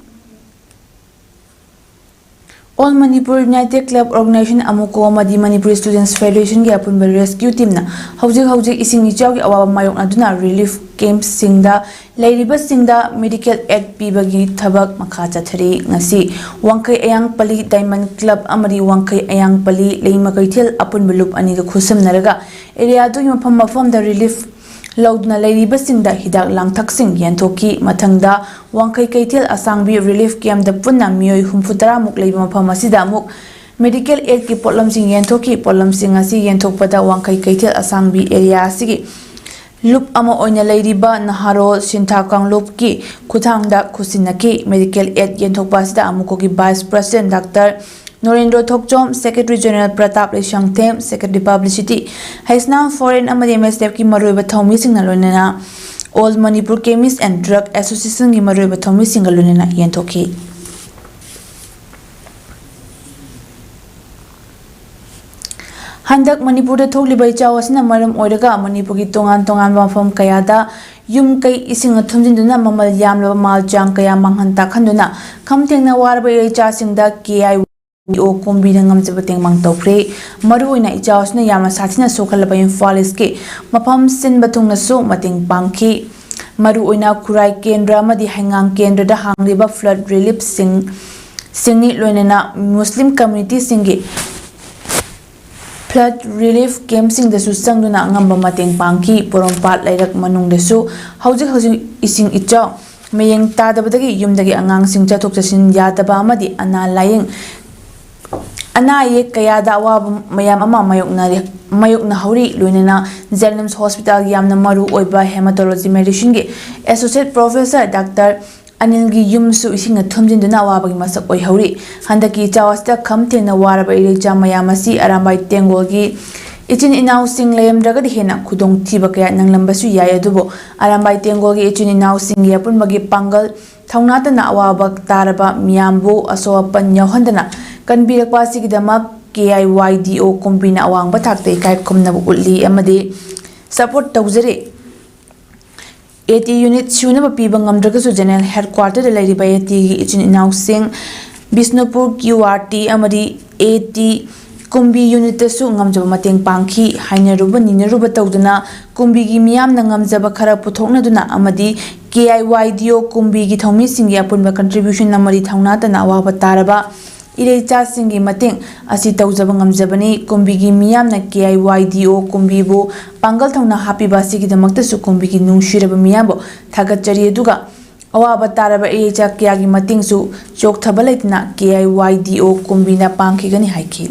All Manipur United Club Organization, ꯑꯃꯨꯀꯣ, ꯑꯃꯗꯤ Manipur Students Federationꯒꯤ ꯑꯄꯨꯟꯕ ꯔꯦꯁꯀ꯭ꯌꯨ ꯇꯤꯝꯅ ꯍꯧꯖꯤꯛ ꯍꯧꯖꯤꯛ ꯏꯁꯤꯡ ꯏꯆꯥꯎꯒꯤ ꯑꯋꯥꯕ ꯃꯥꯌꯣꯛꯅꯗꯨꯅ ꯔꯤꯂꯤꯐ ꯀꯦꯝꯞꯁꯤꯡꯗ ꯂꯩꯔꯤꯕꯁꯤꯡꯗ ꯃꯦꯗꯤꯀꯦꯜ ꯑꯦꯗ ꯄꯤꯕꯒꯤ ꯊꯕꯛ ꯃꯈꯥ ꯆꯠꯊꯔꯤ꯫ ꯉꯁꯤ ꯋꯥꯡꯈꯩ ꯑꯌꯥꯡꯄꯜꯂꯤ ꯗꯥꯏꯃꯟ ꯀ꯭ꯂꯕ ꯑꯃꯗꯤ ꯋꯥꯡꯈꯩ ꯑꯌꯥꯡꯄꯜꯂꯤ ꯂꯩꯃ ꯀꯩꯊꯦꯜ ꯑꯄꯨꯟꯕ ꯂꯨꯞ ꯑꯅꯤꯒ ꯈꯨꯠꯁꯝꯅꯔꯒ ꯑꯦꯔꯤꯌꯥꯗꯨꯒꯤ ꯃꯐꯝ ꯃꯐꯝꯗ ꯔꯤꯂꯤꯐ ꯂꯧꯗꯨꯅ ꯂꯩꯔꯤꯕꯁꯤꯡꯗ ꯍꯤꯗꯥꯛ ꯂꯥꯡꯊꯛꯁꯤꯡ ꯌꯦꯟꯊꯣꯛꯈꯤ꯫ ꯃꯊꯪꯗ ꯋꯥꯡꯈꯩ ꯀꯩꯊꯦꯜ ꯑꯁꯥꯡꯕꯤ ꯔꯤꯂꯤꯐ ꯀꯦꯝꯞꯇ ꯄꯨꯟꯅ ꯃꯤꯑꯣꯏ ꯍꯨꯝꯐꯨ ꯇꯔꯥꯃꯨꯛ ꯂꯩꯕ ꯃꯐꯝ ꯑꯁꯤꯗ ꯑꯃꯨꯛ ꯃꯦꯗꯤꯀꯦꯜ ꯑꯦꯗꯀꯤ ꯄꯣꯠꯂꯝꯁꯤꯡ ꯌꯦꯟꯊꯣꯛꯈꯤ꯫ ꯄꯣꯠꯂꯝꯁꯤꯡ ꯑꯁꯤ ꯌꯦꯟꯊꯣꯛꯄꯗ ꯋꯥꯡꯈꯩ ꯀꯩꯊꯦꯜ ꯑꯁꯥꯡꯕꯤ ꯑꯦꯔꯤꯌꯥ ꯑꯁꯤꯒꯤ ꯂꯨꯞ ꯑꯃ ꯑꯣꯏꯅ ꯂꯩꯔꯤꯕ ꯅꯍꯥꯔꯣꯜ ꯁꯤꯟꯊꯥ ꯀꯥꯡꯂꯨꯞꯀꯤ ꯈꯨꯠꯊꯥꯡꯗ ꯈꯨꯠꯁꯤꯟꯅꯈꯤ꯫ ꯃꯦꯗꯤꯀꯦꯜ ꯑꯦꯗ ꯌꯦꯟꯊꯣꯛꯄ ꯑꯁꯤꯗ ꯑꯃꯨꯛꯀꯣꯒꯤ vice president doctor Norendro Thokchom, secretary general Pratap Leishangthem, secretary publicity Heisnam Foren ꯑꯃꯗꯤ ꯑꯦꯝ ꯑꯦꯁ ꯑꯦꯐꯀꯤ ꯃꯔꯨꯑꯣꯏꯕ ꯊꯧꯃꯤꯁꯤꯡꯅ ꯂꯣꯏꯅꯅ All Manipur Chemist and Drug Associationꯒꯤ ꯃꯔꯨꯑꯣꯏꯕ ꯊꯧꯃꯤꯁꯤꯡꯒ ꯂꯣꯏꯅꯅ ꯌꯦꯟꯊꯣꯛꯈꯤ꯫ ꯍꯟꯗꯛ ꯃꯅꯤꯄꯨꯔꯗ ꯊꯣꯛꯂꯤꯕ ꯏꯆꯥꯎ ꯑꯁꯤꯅ ꯃꯔꯝ ꯑꯣꯏꯔꯒ ꯃꯅꯤꯄꯨꯔꯒꯤ ꯇꯣꯉꯥꯟ ꯇꯣꯉꯥꯟꯕ ꯃꯐꯝ ꯀꯌꯥꯗ ꯌꯨꯝ ꯀꯩ ꯏꯁꯤꯡꯅ ꯊꯨꯝꯖꯤꯟꯗꯨꯅ ꯃꯃꯜ ꯌꯥꯝꯂꯕ ꯃꯥꯜ ꯆꯥꯡ ꯀꯌꯥ ꯃꯥꯡꯍꯟ ꯇꯥꯛꯍꯟꯗꯨꯅ ꯈꯝ ꯊꯦꯡꯅ ꯋꯥꯔꯕ ꯏꯔꯩꯆꯥꯁꯤꯡꯗ ꯀꯦ ꯑꯥꯏ ꯑꯣ ꯀꯣꯝꯕꯤꯅ ꯉꯝꯖꯕ ꯇꯦꯡꯕꯥꯡ ꯇꯧꯈ꯭ꯔꯦ꯫ ꯃꯔꯨꯑꯣꯏꯅ ꯏꯆꯥꯎ ꯑꯁꯤꯅ ꯌꯥꯝꯅ ꯁꯥꯊꯤꯅ ꯁꯣꯛꯍꯜꯂꯕ ꯏꯝꯐꯥꯜ ꯏꯁꯀꯤ ꯃꯐꯝ ꯁꯤꯟꯕ ꯊꯨꯡꯅꯁꯨ ꯃꯇꯦꯡ ꯄꯥꯡꯈꯤ꯫ ꯃꯔꯨꯑꯣꯏꯅ ꯈꯨꯔꯥꯏ ꯀꯦꯟꯗ꯭ꯔ ꯑꯃꯗꯤ ꯍꯩꯉꯥꯡ ꯀꯦꯟꯗ꯭ꯔꯗ ꯍꯥꯡꯂꯤꯕ ꯐ꯭ꯂꯠ ꯔꯤꯂꯤꯐꯁꯤꯡ ꯁꯤꯡꯅꯤ ꯂꯣꯏꯅꯅ ꯃꯨꯁꯂꯤꯝ ꯀꯝꯃ꯭ꯌꯨꯅꯤꯇꯤꯁꯤꯡꯒꯤ ꯐ꯭ꯂꯠ ꯔꯤꯂꯤꯐ ꯀꯦꯝꯞꯁꯤꯡꯗꯁꯨ ꯆꯪꯗꯨꯅ ꯑꯉꯝꯕ ꯃꯇꯦꯡ ꯄꯥꯡꯈꯤ꯫ ꯄꯣꯔꯣꯝꯄꯥꯠ ꯂꯩꯔꯛ ꯃꯅꯨꯡꯗꯁꯨ ꯍꯧꯖꯤꯛ ꯍꯧꯖꯤꯛ ꯏꯁꯤꯡ ꯏꯆꯥꯎ, ꯃꯌꯦꯡ ꯇꯥꯗꯕꯗꯒꯤ ꯌꯨꯝꯗꯒꯤ ꯑꯉꯥꯡꯁꯤꯡ ꯆꯠꯊꯣꯛ ꯆꯠꯁꯤꯟ ꯌꯥꯗꯕ ꯑꯃꯗꯤ ꯑꯅꯥ ꯂꯥꯏꯌꯦꯡ, ꯑꯅꯥ ꯑꯌꯦꯛ ꯀꯌꯥꯗ ꯑꯋꯥꯕ ꯃꯌꯥꯝ ꯑꯃ ꯃꯥꯌꯣꯛꯅꯔꯤ, ꯃꯥꯌꯣꯛꯅꯍꯧꯔꯤ꯫ ꯂꯣꯏꯅꯅ ꯖꯦꯅꯤꯝꯁ ꯍꯣꯁꯄꯤꯇꯥꯜꯒꯤ ꯌꯥꯝꯅ ꯃꯔꯨ ꯑꯣꯏꯕ ꯍꯦꯃꯥꯇꯣꯂꯣꯖꯤ ꯃꯦꯗꯤꯁꯤꯟꯒꯤ ꯑꯦꯁꯣꯁꯤꯌꯦꯠ ꯄ꯭ꯔꯣꯐꯦꯁꯔ ꯗꯥꯛꯇꯔ ꯑꯅꯤꯜꯒꯤ ꯌꯨꯝꯁꯨ ꯏꯁꯤꯡꯅ ꯊꯨꯝꯖꯤꯟꯗꯨꯅ ꯑꯋꯥꯕꯒꯤ ꯃꯁꯛ ꯑꯣꯏꯍꯧꯔꯤ꯫ ꯍꯟꯗꯛꯀꯤ ꯏꯆꯥꯎ ꯑꯁꯤꯗ ꯈꯝ ꯊꯦꯡꯅ ꯋꯥꯔꯕ ꯏꯔꯩꯆꯥ ꯃꯌꯥꯝ ꯑꯁꯤ ꯑꯔꯥꯝꯕꯥꯏ ꯇꯦꯡꯒꯣꯜꯒꯤ ꯏꯆꯤꯟ ꯏꯅꯥꯎꯁꯤꯡ ꯂꯩꯔꯝꯗ꯭ꯔꯒꯗꯤ ꯍꯦꯟꯅ ꯈꯨꯗꯣꯡꯊꯤꯕ ꯀꯌꯥ ꯅꯪꯂꯝꯕꯁꯨ ꯌꯥꯏ꯫ ꯑꯗꯨꯕꯨ ꯑꯔꯥꯝꯕꯥꯏ ꯇꯦꯡꯒꯣꯜꯒꯤ ꯏꯆꯤꯟ ꯏꯅꯥꯎꯁꯤꯡꯒꯤ ꯑꯄꯨꯟꯕꯒꯤ ꯄꯥꯡꯒꯜ ꯊꯧꯅꯥ ꯇꯟꯅ ꯑꯋꯥꯕ ꯇꯥꯔꯕ ꯃꯤꯌꯥꯝꯕꯨ ꯑꯁꯣꯛ ꯑꯄꯟ ꯌꯥꯎꯍꯟꯗꯅ ꯀꯟꯕꯤꯔꯛꯄ ꯑꯁꯤꯒꯤꯗꯃꯛ ꯀꯦ ꯑꯥꯏ ꯋꯥꯏ ꯗꯤ ꯑꯣ ꯀꯨꯝꯕꯤꯅ ꯑꯋꯥꯡꯕ ꯊꯥꯛꯇ ꯏꯀꯥꯏ ꯈꯨꯝꯅꯕ ꯎꯠꯂꯤ ꯑꯃꯗꯤ ꯁꯄꯣꯔꯠ ꯇꯧꯖꯔꯤ꯫ ꯑꯦ ꯇꯤ ꯌꯨꯅꯤꯠ ꯁꯨꯅꯕ ꯄꯤꯕ ꯉꯝꯗ꯭ꯔꯒꯁꯨ ꯖꯦꯅꯔꯦꯜ ꯍꯦꯗꯀ꯭ꯋꯥꯇꯔꯗ ꯂꯩꯔꯤꯕ ꯑꯦ ꯇꯤꯒꯤ ꯏꯆꯤꯟ ꯏꯅꯥꯎꯁꯤꯡ ꯕꯤꯁꯅꯨꯄꯨꯔ ꯀ꯭ꯌꯨ ꯑꯥꯔ ꯇꯤ ꯑꯃꯗꯤ ꯑꯦ ꯇꯤ ꯀꯨꯝꯕꯤ ꯌꯨꯅꯤꯠꯇꯁꯨ ꯉꯝꯖꯕ ꯃꯇꯦꯡ ꯄꯥꯡꯈꯤ꯫ ꯍꯥꯏꯅꯔꯨꯕ ꯅꯤꯅꯔꯨꯕ ꯇꯧꯗꯨꯅ ꯀꯨꯝꯕꯤꯒꯤ ꯃꯤꯌꯥꯝꯅ ꯉꯝꯖꯕ ꯈꯔ ꯄꯨꯊꯣꯛꯅꯗꯨꯅ ꯑꯃꯗꯤ ꯀꯦ ꯑꯥꯏ ꯋꯥꯏ ꯗꯤ ꯑꯣ ꯀꯨꯝꯕꯤꯒꯤ ꯊꯧꯃꯤꯁꯤꯡꯒꯤ ꯑꯄꯨꯟꯕ ꯀꯟꯇ꯭ꯔꯤꯕ꯭ꯌꯨꯁꯟ ꯑꯃꯗꯤ ꯊꯧꯅꯥ ꯇꯟꯅ ꯑꯋꯥꯕ ꯇꯥꯔꯕ ꯏꯔꯩꯆꯥꯁꯤꯡꯒꯤ ꯃꯇꯦꯡ ꯑꯁꯤ ꯇꯧꯖꯕ ꯉꯝꯖꯕꯅꯤ꯫ ꯀꯨꯝꯕꯤꯒꯤ ꯃꯤꯌꯥꯝꯅ ꯀꯦ ꯑꯥꯏ ꯋꯥꯏ ꯗꯤ ꯑꯣ ꯀꯨꯝꯕꯤꯕꯨ ꯄꯥꯡꯒꯜ ꯊꯧꯅꯥ ꯍꯥꯞꯄꯤꯕ ꯑꯁꯤꯒꯤꯗꯃꯛꯇꯁꯨ ꯀꯨꯝꯕꯤꯒꯤ ꯅꯨꯡꯁꯤꯔꯕ ꯃꯤꯌꯥꯝꯕꯨ ꯊꯥꯒꯠꯆꯔꯤ꯫ ꯑꯗꯨꯒ ꯑꯋꯥꯕ ꯇꯥꯔꯕ ꯏꯔꯩꯆꯥ ꯀꯌꯥꯒꯤ ꯃꯇꯦꯡꯁꯨ ꯆꯣꯛꯊꯕ ꯂꯩꯇꯅ ꯀꯦ ꯑꯥꯏ ꯋꯥꯏ ꯗꯤ ꯑꯣ ꯀꯨꯝꯕꯤꯅ ꯄꯥꯡꯈꯤꯒꯅꯤ ꯍꯥꯏꯈꯤ꯫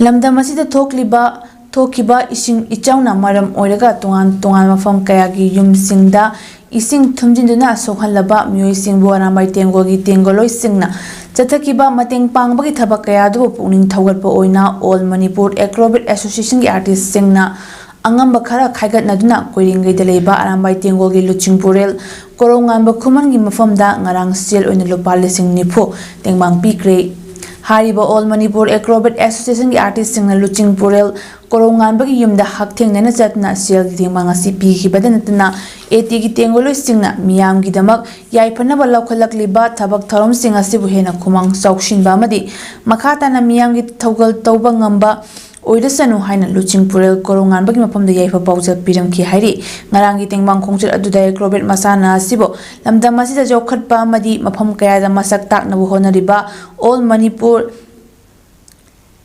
ꯂꯝꯗꯝ ꯑꯁꯤꯗ ꯊꯣꯛꯂꯤꯕ, ꯊꯣꯛꯈꯤꯕ ꯏꯁꯤꯡ ꯏꯆꯥꯎꯅ ꯃꯔꯝ ꯑꯣꯏꯔꯒ ꯇꯣꯉꯥꯟ ꯇꯣꯉꯥꯟꯕ ꯃꯐꯝ ꯀꯌꯥꯒꯤ ꯌꯨꯝꯁꯤꯡꯗ ꯏꯁꯤꯡ ꯊꯨꯝꯖꯤꯟꯗꯨꯅ ꯁꯣꯛꯍꯜꯂꯕ ꯃꯤꯑꯣꯏꯁꯤꯡꯕꯨ ꯑꯔꯥꯝꯕꯥꯏ ꯇꯦꯡꯒꯣꯜꯒꯤ ꯇꯦꯡꯒꯣꯜꯂꯣꯏꯁꯤꯡꯅ ꯆꯠꯊꯈꯤꯕ ꯃꯇꯦꯡ ꯄꯥꯡꯕꯒꯤ ꯊꯕꯛ ꯀꯌꯥ ꯑꯗꯨꯕꯨ ꯄꯨꯛꯅꯤꯡ ꯊꯧꯒꯠꯄ ꯑꯣꯏꯅ All Manipur Acrobat Association ꯒꯤ artist ꯁꯤꯡꯅ ꯑꯉꯝꯕ ꯈꯔ ꯈꯥꯏꯒꯠꯅꯗꯨꯅ ꯀꯣꯏꯔꯦꯡꯒꯩꯗ ꯂꯩꯕ ꯑꯔꯥꯝꯕꯥꯏ ꯇꯦꯡꯒꯣꯜꯒꯤ ꯂꯨꯆꯤꯡꯄꯨꯔꯦꯜ ꯀꯣꯔꯧꯉꯥꯟꯕ ꯈꯨꯃꯟꯒꯤ ꯃꯐꯝꯗ ꯉꯔꯥꯡ ꯁꯦꯜ ꯑꯣꯏꯅ ꯂꯨꯄꯥ ꯂꯤꯁꯤꯡ ꯅꯤꯐꯨ ꯇꯦꯡꯕꯥꯡ ꯄꯤꯈ꯭ꯔꯦ꯫ ꯍꯥꯏꯔꯤꯕ All Manipur Acrobat Association ꯒꯤ artist ꯁꯤꯡꯅ ꯂꯨꯆꯤꯡꯄꯨꯔꯦꯜ ꯀꯣꯔꯧꯉꯥꯟꯕꯒꯤ ꯌꯨꯝꯗ ꯍꯛꯊꯦꯡꯅꯅ ꯆꯠꯇꯨꯅ ꯁꯦꯜꯒꯤ ꯇꯦꯡꯕꯥꯡ ꯑꯁꯤ ꯄꯤꯈꯤꯕꯗ ꯅꯠꯇꯅ, ꯑꯦ ꯇꯤꯒꯤ ꯇꯦꯡꯒꯣꯜꯂꯣꯏꯁꯤꯡꯅ ꯃꯤꯌꯥꯝꯒꯤꯗꯃꯛ ꯌꯥꯏꯐꯅꯕ ꯂꯧꯈꯠꯂꯛꯂꯤꯕ ꯊꯕꯛ ꯊꯧꯔꯝꯁꯤꯡ ꯑꯁꯤꯕꯨ ꯍꯦꯟꯅ ꯈꯨꯃꯥꯡ ꯆꯥꯎꯁꯤꯟꯕ ꯑꯃꯗꯤ ꯃꯈꯥ ꯇꯥꯅ ꯃꯤꯌꯥꯝꯒꯤ ꯊꯧꯒꯜ ꯇꯧꯕ ꯉꯝꯕ ꯑꯣꯏꯔꯁꯅꯨ ꯍꯥꯏꯅ ꯂꯨꯆꯤꯡꯄꯨꯔꯦꯜ ꯀꯣꯔꯧꯉꯥꯟꯕꯒꯤ ꯃꯐꯝꯗ ꯌꯥꯏꯐ ꯄꯥꯎꯖꯦꯜ ꯄꯤꯔꯝꯈꯤ ꯍꯥꯏꯔꯤ꯫ ꯉꯔꯥꯡꯒꯤ ꯇꯦꯡꯕꯥꯡ ꯈꯣꯡꯆꯠ ꯑꯗꯨꯗ acrobat ꯃꯁꯥꯟꯅ ꯑꯁꯤꯕꯨ ꯂꯝꯗꯝ ꯑꯁꯤꯗ ꯆꯥꯎꯈꯠꯄ ꯑꯃꯗꯤ ꯃꯐꯝ ꯀꯌꯥꯗ ꯃꯁꯛ ꯇꯥꯛꯅꯕ ꯍꯣꯠꯅꯔꯤꯕ All Manipur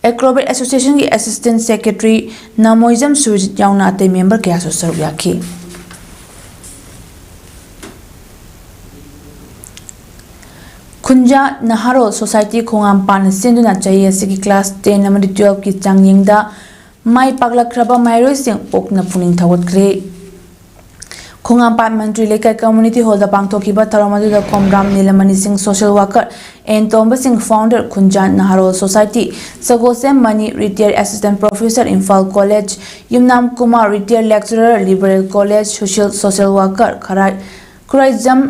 Acrobat Association ꯒꯤ Assistant Secretary ꯅꯃꯣꯏꯖꯝ ꯁꯨꯔꯖꯤꯠ ꯌꯥꯎꯅ ꯑꯇꯩ member ꯀꯌꯥꯁꯨ ꯁꯔꯨꯛ ꯌꯥꯈꯤ꯫ ꯈꯨꯟꯖꯥ ꯅꯍꯥꯔꯣꯜ Society ꯈꯣꯡꯉꯥꯝꯄꯥꯟꯅ ꯁꯤꯟꯗꯨꯅ ꯆꯍꯤ ꯑꯁꯤꯒꯤ class ten ꯑꯃꯗꯤ twelve ꯀꯤ ꯆꯥꯡꯌꯦꯡꯗ ꯃꯥꯏ ꯄꯥꯛꯂꯛꯈ꯭ꯔꯕ ꯃꯍꯩꯔꯣꯏꯁꯤꯡ ꯑꯣꯛꯅ ꯄꯨꯛꯅꯤꯡ ꯊꯧꯒꯠꯈ꯭ꯔꯦ꯫ ꯈꯣꯡꯉꯥꯝꯄꯥꯠ ꯃꯟꯇ꯭ꯔꯤ ꯂꯩꯀꯥꯏ ꯀꯝꯃ꯭ꯌꯨꯅꯤꯇꯤ ꯍꯣꯜꯗ ꯄꯥꯡꯊꯣꯛꯈꯤꯕ ꯊꯧꯔꯝ ꯑꯗꯨꯗ ꯈꯣꯝꯗ꯭ꯔꯥꯝ ꯅꯤꯂꯃꯅꯤ ꯁꯤꯡ, social worker, N Tomba Singh, founder, Khunjan Naharol society, Sagolsem Mani, retired assistant professor, Imphal college, Yumnam Kumar, retired lecturer, liberal college, social, social worker, ꯈꯔꯥꯏ-, Khuraijam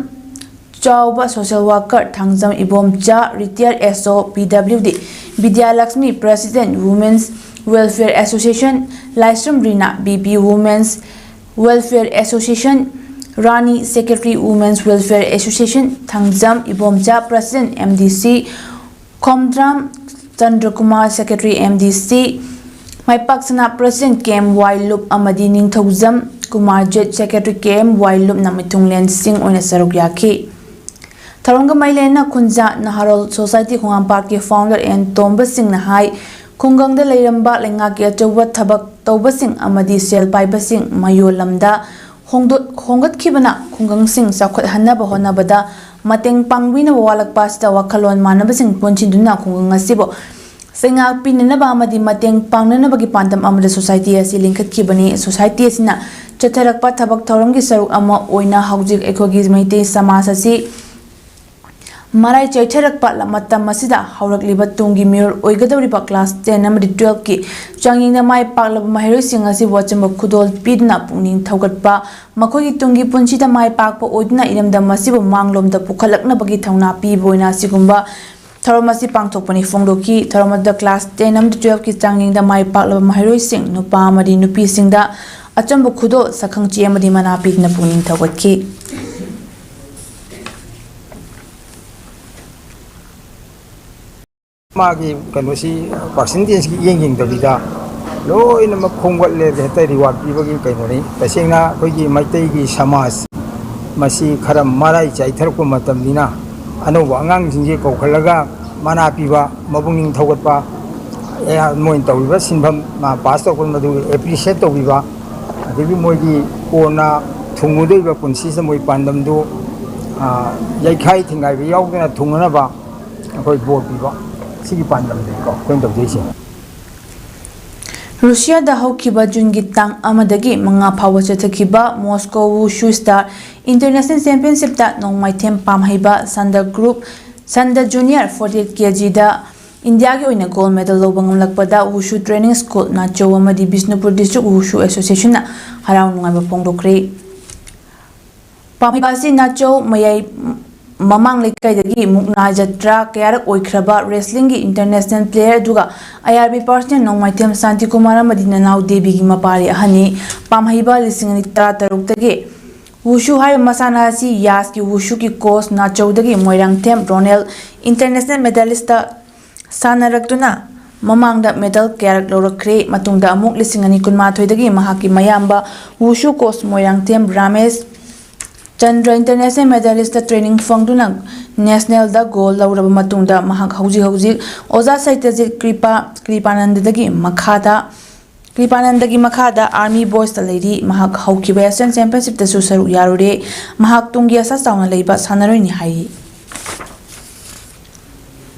Chaoba, social worker, Thangjam Ibomcha, retired S O, P W D, Bidyalakshmi, president, women's welfare association, Laishram Rina, B P women's welfare association, Rani, secretary, women's welfare association, Thangjam Ibomcha, president, M D C, Khomdram ꯆꯟꯗ꯭ꯔꯀꯨꯃꯥꯔ, secretary, M D ꯁꯤ, ꯃꯥꯏꯄꯥꯛꯁꯅꯥ, ꯄ꯭ꯔꯦꯁꯤꯗꯦꯟ, ꯀꯦ ꯑꯦꯝ ꯋꯥꯏ ꯂꯨꯞ ꯑꯃꯗꯤ ꯅꯤꯡꯊꯧꯖꯝ ꯀꯨꯃꯥꯔ ꯖꯦꯠ, ꯁꯦꯀ꯭ꯔꯦꯇꯔꯤ, ꯀꯦ ꯑꯦꯝ ꯋꯥꯏ ꯂꯨꯞꯅ ꯃꯤꯊꯨꯡꯂꯦꯟꯁꯤꯡ ꯑꯣꯏꯅ ꯁꯔꯨꯛ ꯌꯥꯈꯤ꯫ ꯊꯧꯔꯝꯒ ꯃꯔꯤ ꯂꯩꯅꯅ ꯈꯨꯟꯖꯥ ꯅꯍꯥꯔꯣꯜ ꯁꯣꯁꯥꯏꯇꯤ ꯈꯣꯡꯉꯥꯝꯄꯥꯠꯀꯤ ꯐꯥꯎꯟꯗꯔ ꯑꯦꯟ ꯇꯣꯝꯕ ꯁꯤꯡꯅ ꯍꯥꯏ, ꯈꯨꯡꯒꯪꯗ ꯂꯩꯔꯝꯕ ꯂꯩꯉꯥꯛꯀꯤ ꯑꯆꯧꯕ ꯊꯕꯛ ꯇꯧꯕꯁꯤꯡ ꯑꯃꯗꯤ ꯁꯦꯜ ꯄꯥꯏꯕꯁꯤꯡ ꯃꯌꯣꯜ ꯂꯝꯗ ꯍꯣꯡꯗꯣ-, ꯍꯣꯡꯒꯠꯈꯤꯕꯅ ꯈꯨꯡꯒꯪꯁꯤꯡ ꯆꯥꯎꯈꯠꯍꯟꯅꯕ ꯍꯣꯠꯅꯕꯗ ꯃꯇꯦꯡ ꯄꯥꯡꯕꯤꯅꯕ ꯋꯥꯠꯂꯛꯄ ꯑꯁꯤꯗ ꯋꯥꯈꯜꯂꯣꯟ ꯃꯥꯟꯅꯕꯁꯤꯡ ꯄꯨꯟꯁꯤꯟꯗꯨꯅ ꯈꯨꯡꯒꯪ ꯑꯁꯤꯕꯨ ꯆꯩꯉꯥꯛ ꯄꯤꯅꯅꯕ ꯑꯃꯗꯤ ꯃꯇꯦꯡ ꯄꯥꯡꯅꯅꯕꯒꯤ ꯄꯥꯟꯗꯝ ꯑꯃꯗ ꯁꯣꯁꯥꯏꯇꯤ ꯑꯁꯤ ꯂꯤꯡꯈꯠꯈꯤꯕꯅꯤ꯫ ꯁꯣꯁꯥꯏꯇꯤ ꯑꯁꯤꯅ ꯆꯠꯊꯔꯛꯄ ꯊꯕꯛ ꯊꯧꯔꯝꯒꯤ ꯁꯔꯨꯛ ꯑꯃ ꯑꯣꯏꯅ ꯍꯧꯖꯤꯛ ꯑꯩꯈꯣꯏꯒꯤ ꯃꯩꯇꯩ ꯁꯃꯥꯖ ꯑꯁꯤ ꯃꯔꯥꯏ ꯆꯩꯊꯔꯛꯄ ꯃꯇꯝ ꯑꯁꯤꯗ ꯍꯧꯔꯛꯂꯤꯕ ꯇꯨꯡꯒꯤ ꯃꯤꯔꯣꯜ ꯑꯣꯏꯒꯗꯧꯔꯤꯕ ꯀ꯭ꯂꯥꯁ ꯇꯦꯟ ꯑꯃꯗꯤ ꯇꯨꯋꯦꯜꯐꯀꯤ ꯆꯥꯡꯌꯦꯡꯗ ꯃꯥꯏ ꯄꯥꯛꯂꯕ ꯃꯍꯩꯔꯣꯏꯁꯤꯡ ꯑꯁꯤꯕꯨ ꯑꯆꯨꯝꯕ ꯈꯨꯗꯣꯜ ꯄꯤꯗꯨꯅ ꯄꯨꯛꯅꯤꯡ ꯊꯧꯒꯠꯄ, ꯃꯈꯣꯏꯒꯤ ꯇꯨꯡꯒꯤ ꯄꯨꯟꯁꯤꯗ ꯃꯥꯏ ꯄꯥꯛꯄ ꯑꯣꯏꯗꯨꯅ ꯏꯔꯝꯗꯝ ꯑꯁꯤꯕꯨ ꯃꯥꯡꯂꯣꯝꯗ ꯄꯨꯈꯠꯂꯛꯅꯕꯒꯤ ꯊꯧꯅꯥ ꯄꯤꯕ ꯑꯣꯏꯅ ꯑꯁꯤꯒꯨꯝꯕ ꯊꯧꯔꯝ ꯑꯁꯤ ꯄꯥꯡꯊꯣꯛꯄꯅꯤ ꯐꯣꯡꯗꯣꯛꯈꯤ꯫ ꯊꯧꯔꯝ ꯑꯗꯨꯗ ꯀ꯭ꯂꯥꯁ ꯇꯦꯟ ꯑꯃꯗꯤ ꯇꯨꯋꯦꯜꯐꯀꯤ ꯆꯥꯡꯌꯦꯡꯗ ꯃꯥꯏ ꯄꯥꯛꯂꯕ ꯃꯍꯩꯔꯣꯏꯁꯤꯡ, ꯅꯨꯄꯥ ꯑꯃꯗꯤ ꯅꯨꯄꯤꯁꯤꯡꯗ ꯑꯆꯝꯕ ꯈꯨꯗꯣꯜ, ꯁꯛꯈꯪꯆꯦ ꯑꯃꯗꯤ ꯃꯅꯥ ꯄꯤꯗꯨꯅ ꯄꯨꯛꯅꯤꯡ ꯊꯧꯒꯠꯈꯤ꯫ ꯃꯥꯒꯤ ꯀꯩꯅꯣꯁꯤ, ꯄꯥꯔꯁꯦꯟꯇꯦꯖꯀꯤ ꯏꯌꯦꯡ ꯌꯦꯡꯗꯕꯤꯗ ꯂꯣꯏꯅꯃꯛ ꯈꯣꯝꯒꯠꯂꯦ, ꯍꯦꯛꯇ ꯔꯤꯋꯥꯔꯗ ꯄꯤꯕꯒꯤ ꯀꯩꯅꯣꯅꯤ꯫ ꯇꯁꯦꯡꯅ ꯑꯩꯈꯣꯏꯒꯤ ꯃꯩꯇꯩꯒꯤ ꯁꯃꯥꯖ ꯃꯁꯤ ꯈꯔ ꯃꯔꯥꯏ ꯆꯥꯏꯊꯔꯛꯄ ꯃꯇꯝꯅꯤꯅ, ꯑꯅꯧꯕ ꯑꯉꯥꯡꯁꯤꯡꯁꯦ ꯀꯧꯈꯠꯂꯒ ꯃꯅꯥ ꯄꯤꯕ, ꯃꯄꯨꯛꯅꯤꯡ ꯊꯧꯒꯠꯄ, ꯑꯦ, ꯃꯣꯏꯅ ꯇꯧꯔꯤꯕ ꯁꯤꯟꯐꯝ, ꯃꯥ ꯄꯥꯁ ꯇꯧꯔꯛꯄ ꯃꯗꯨ ꯑꯦꯄ꯭ꯔꯤꯁꯤꯌꯦꯠ ꯇꯧꯕꯤꯕ, ꯑꯗꯒꯤ ꯃꯣꯏꯒꯤ ꯀꯣꯟꯅ ꯊꯨꯡꯉꯨꯗꯣꯔꯤꯕ ꯄꯨꯟꯁꯤꯁꯤꯗ ꯃꯣꯏ ꯄꯥꯟꯗꯝꯗꯨ, ꯑ, ꯌꯩꯈꯥꯏ ꯊꯤꯡꯒꯥꯏꯕ ꯌꯥꯎꯗꯅ ꯊꯨꯡꯅꯅꯕ ꯑꯩꯈꯣꯏ ꯕꯣꯔ ꯄꯤꯕ, ꯁꯤꯒꯤ ꯄꯥꯟꯗꯝꯗꯒꯤꯀꯣ ꯑꯩꯈꯣꯏꯅ ꯇꯧꯖꯩꯁꯦ꯫ ꯔꯨꯁꯤꯌꯥꯗ ꯍꯧꯈꯤꯕ ꯖꯨꯟꯒꯤ ꯇꯥꯡ ꯑꯃꯗꯒꯤ ꯃꯉꯥ ꯐꯥꯎꯕ ꯆꯠꯊꯈꯤꯕ ꯃꯣꯁꯀꯣ ꯋꯨꯁꯨ ꯁ꯭ꯇꯥꯔ ꯏꯟꯇꯔꯅꯦꯁꯅꯦꯜ ꯆꯦꯝꯄꯤꯌꯟꯁꯤꯞꯇ ꯅꯣꯡꯃꯥꯏꯊꯦꯝ ꯄꯥꯝꯍꯩꯕ ꯁꯟꯗ ꯒ꯭ꯔꯨꯞ ꯁꯟꯗ ꯖꯨꯅꯤꯌꯔ ꯐꯣꯔꯇꯤ ꯑꯩꯠ ꯀꯦ ꯖꯤꯗ ꯏꯟꯗꯤꯌꯥꯒꯤ ꯑꯣꯏꯅ ꯒꯣꯜ ꯃꯦꯗꯜ ꯂꯧꯕ ꯉꯝꯂꯛꯄꯗ ꯋꯨꯁꯨ ꯇ꯭ꯔꯦꯅꯤꯡ ꯁ꯭ꯀꯨꯜ ꯅꯥꯆꯧ ꯑꯃꯗꯤ ꯕꯤꯁꯅꯨꯄꯨꯔ ꯗꯤꯁꯇ꯭ꯔꯤꯛ ꯋꯨꯁꯨ ꯑꯦꯁꯣꯁꯤꯌꯦꯁꯟꯅ ꯍꯔꯥꯎ ꯅꯨꯡꯉꯥꯏꯕ ꯐꯣꯡꯗꯣꯛꯈ꯭ꯔꯦ꯫ ꯄꯥꯝꯍꯩꯕ ꯑꯁꯤ ꯅꯥꯆꯧ ꯃꯌꯥꯏ ꯃꯃꯥꯡ ꯂꯩꯀꯥꯏꯗꯒꯤ ꯃꯨꯛꯅꯥ ꯖꯇ꯭ꯔꯥ ꯀꯌꯥꯔꯛ ꯑꯣꯏꯈ꯭ꯔꯕ ꯔꯦꯁꯂꯤꯡꯒꯤ ꯏꯟꯇꯔꯅꯦꯁꯅꯦꯜ ꯄ꯭ꯂꯦꯌꯔ ꯑꯗꯨꯒ ꯑꯥꯏ ꯑꯥꯔ ꯕꯤ ꯄꯥꯔꯁꯅꯦꯜ ꯅꯣꯡꯃꯥꯏꯊꯦꯝ ꯁꯥꯟꯇꯤꯀꯨꯃꯥꯔ ꯑꯃꯗꯤ ꯅꯅꯥꯎ ꯗꯦꯕꯤꯒꯤ ꯃꯄꯥꯔꯤ ꯑꯍꯟꯅꯤ꯫ ꯄꯥꯝꯍꯩꯕ ꯂꯤꯁꯤꯡ ꯑꯅꯤ ꯇꯔꯥ ꯇꯔꯨꯛꯇꯒꯤ ꯋꯨꯁꯨ ꯍꯥꯏꯔꯤꯕ ꯃꯁꯥꯟꯅ ꯑꯁꯤ ꯌꯥꯁꯀꯤ ꯋꯨꯁꯨꯒꯤ ꯀꯣꯆ ꯅꯥꯆꯧꯗꯒꯤ ꯃꯣꯏꯔꯥꯡꯊꯦꯝ ꯔꯣꯅꯦꯜ ꯏꯟꯇꯔꯅꯦꯁꯅꯦꯜ ꯃꯦꯗꯥꯂꯤꯁꯇ ꯁꯥꯟꯅꯔꯛꯇꯨꯅ ꯃꯃꯥꯡꯗ ꯃꯦꯗꯜ ꯀꯌꯥꯔꯛ ꯂꯧꯔꯛꯈ꯭ꯔꯦ꯫ ꯃꯇꯨꯡꯗ ꯑꯃꯨꯛ ꯂꯤꯁꯤꯡ ꯑꯅꯤ ꯀꯨꯟꯃꯥꯊꯣꯏꯗꯒꯤ ꯃꯍꯥꯛꯀꯤ ꯃꯌꯥꯝꯕ ꯋꯨꯁꯨ coach Moirangthem Ramesh Chandra international medalist training ꯐꯪꯗꯨꯅ ꯅꯦꯁꯅꯦꯜꯗ ꯒꯣꯜ ꯂꯧꯔꯕ ꯃꯇꯨꯡꯗ ꯃꯍꯥꯛ ꯍꯧꯖꯤꯛ ꯍꯧꯖꯤꯛ ꯑꯣꯖꯥ ꯁꯩꯇꯖꯤꯠ ꯀ꯭ꯔꯤꯄꯥ ꯀ꯭ꯔꯤꯄꯥꯅꯟꯗꯗꯒꯤ ꯃꯈꯥꯗ ꯀ꯭ꯔꯤꯄꯥꯅꯟꯗꯒꯤ ꯃꯈꯥꯗ ꯑꯥꯔꯃꯤ ꯕꯣꯏꯁꯇ ꯂꯩꯔꯤ꯫ ꯃꯍꯥꯛ ꯍꯧꯈꯤꯕ ꯑꯦꯁꯤꯌꯥꯟ ꯆꯦꯝꯄꯤꯌꯟꯁꯤꯞꯇꯁꯨ ꯁꯔꯨꯛ ꯌꯥꯔꯨꯔꯦ꯫ ꯃꯍꯥꯛ ꯇꯨꯡꯒꯤ ꯑꯁꯥ ꯆꯥꯎꯅ ꯂꯩꯕ ꯁꯥꯟꯅꯔꯣꯏꯅꯤ ꯍꯥꯏꯔꯤ꯫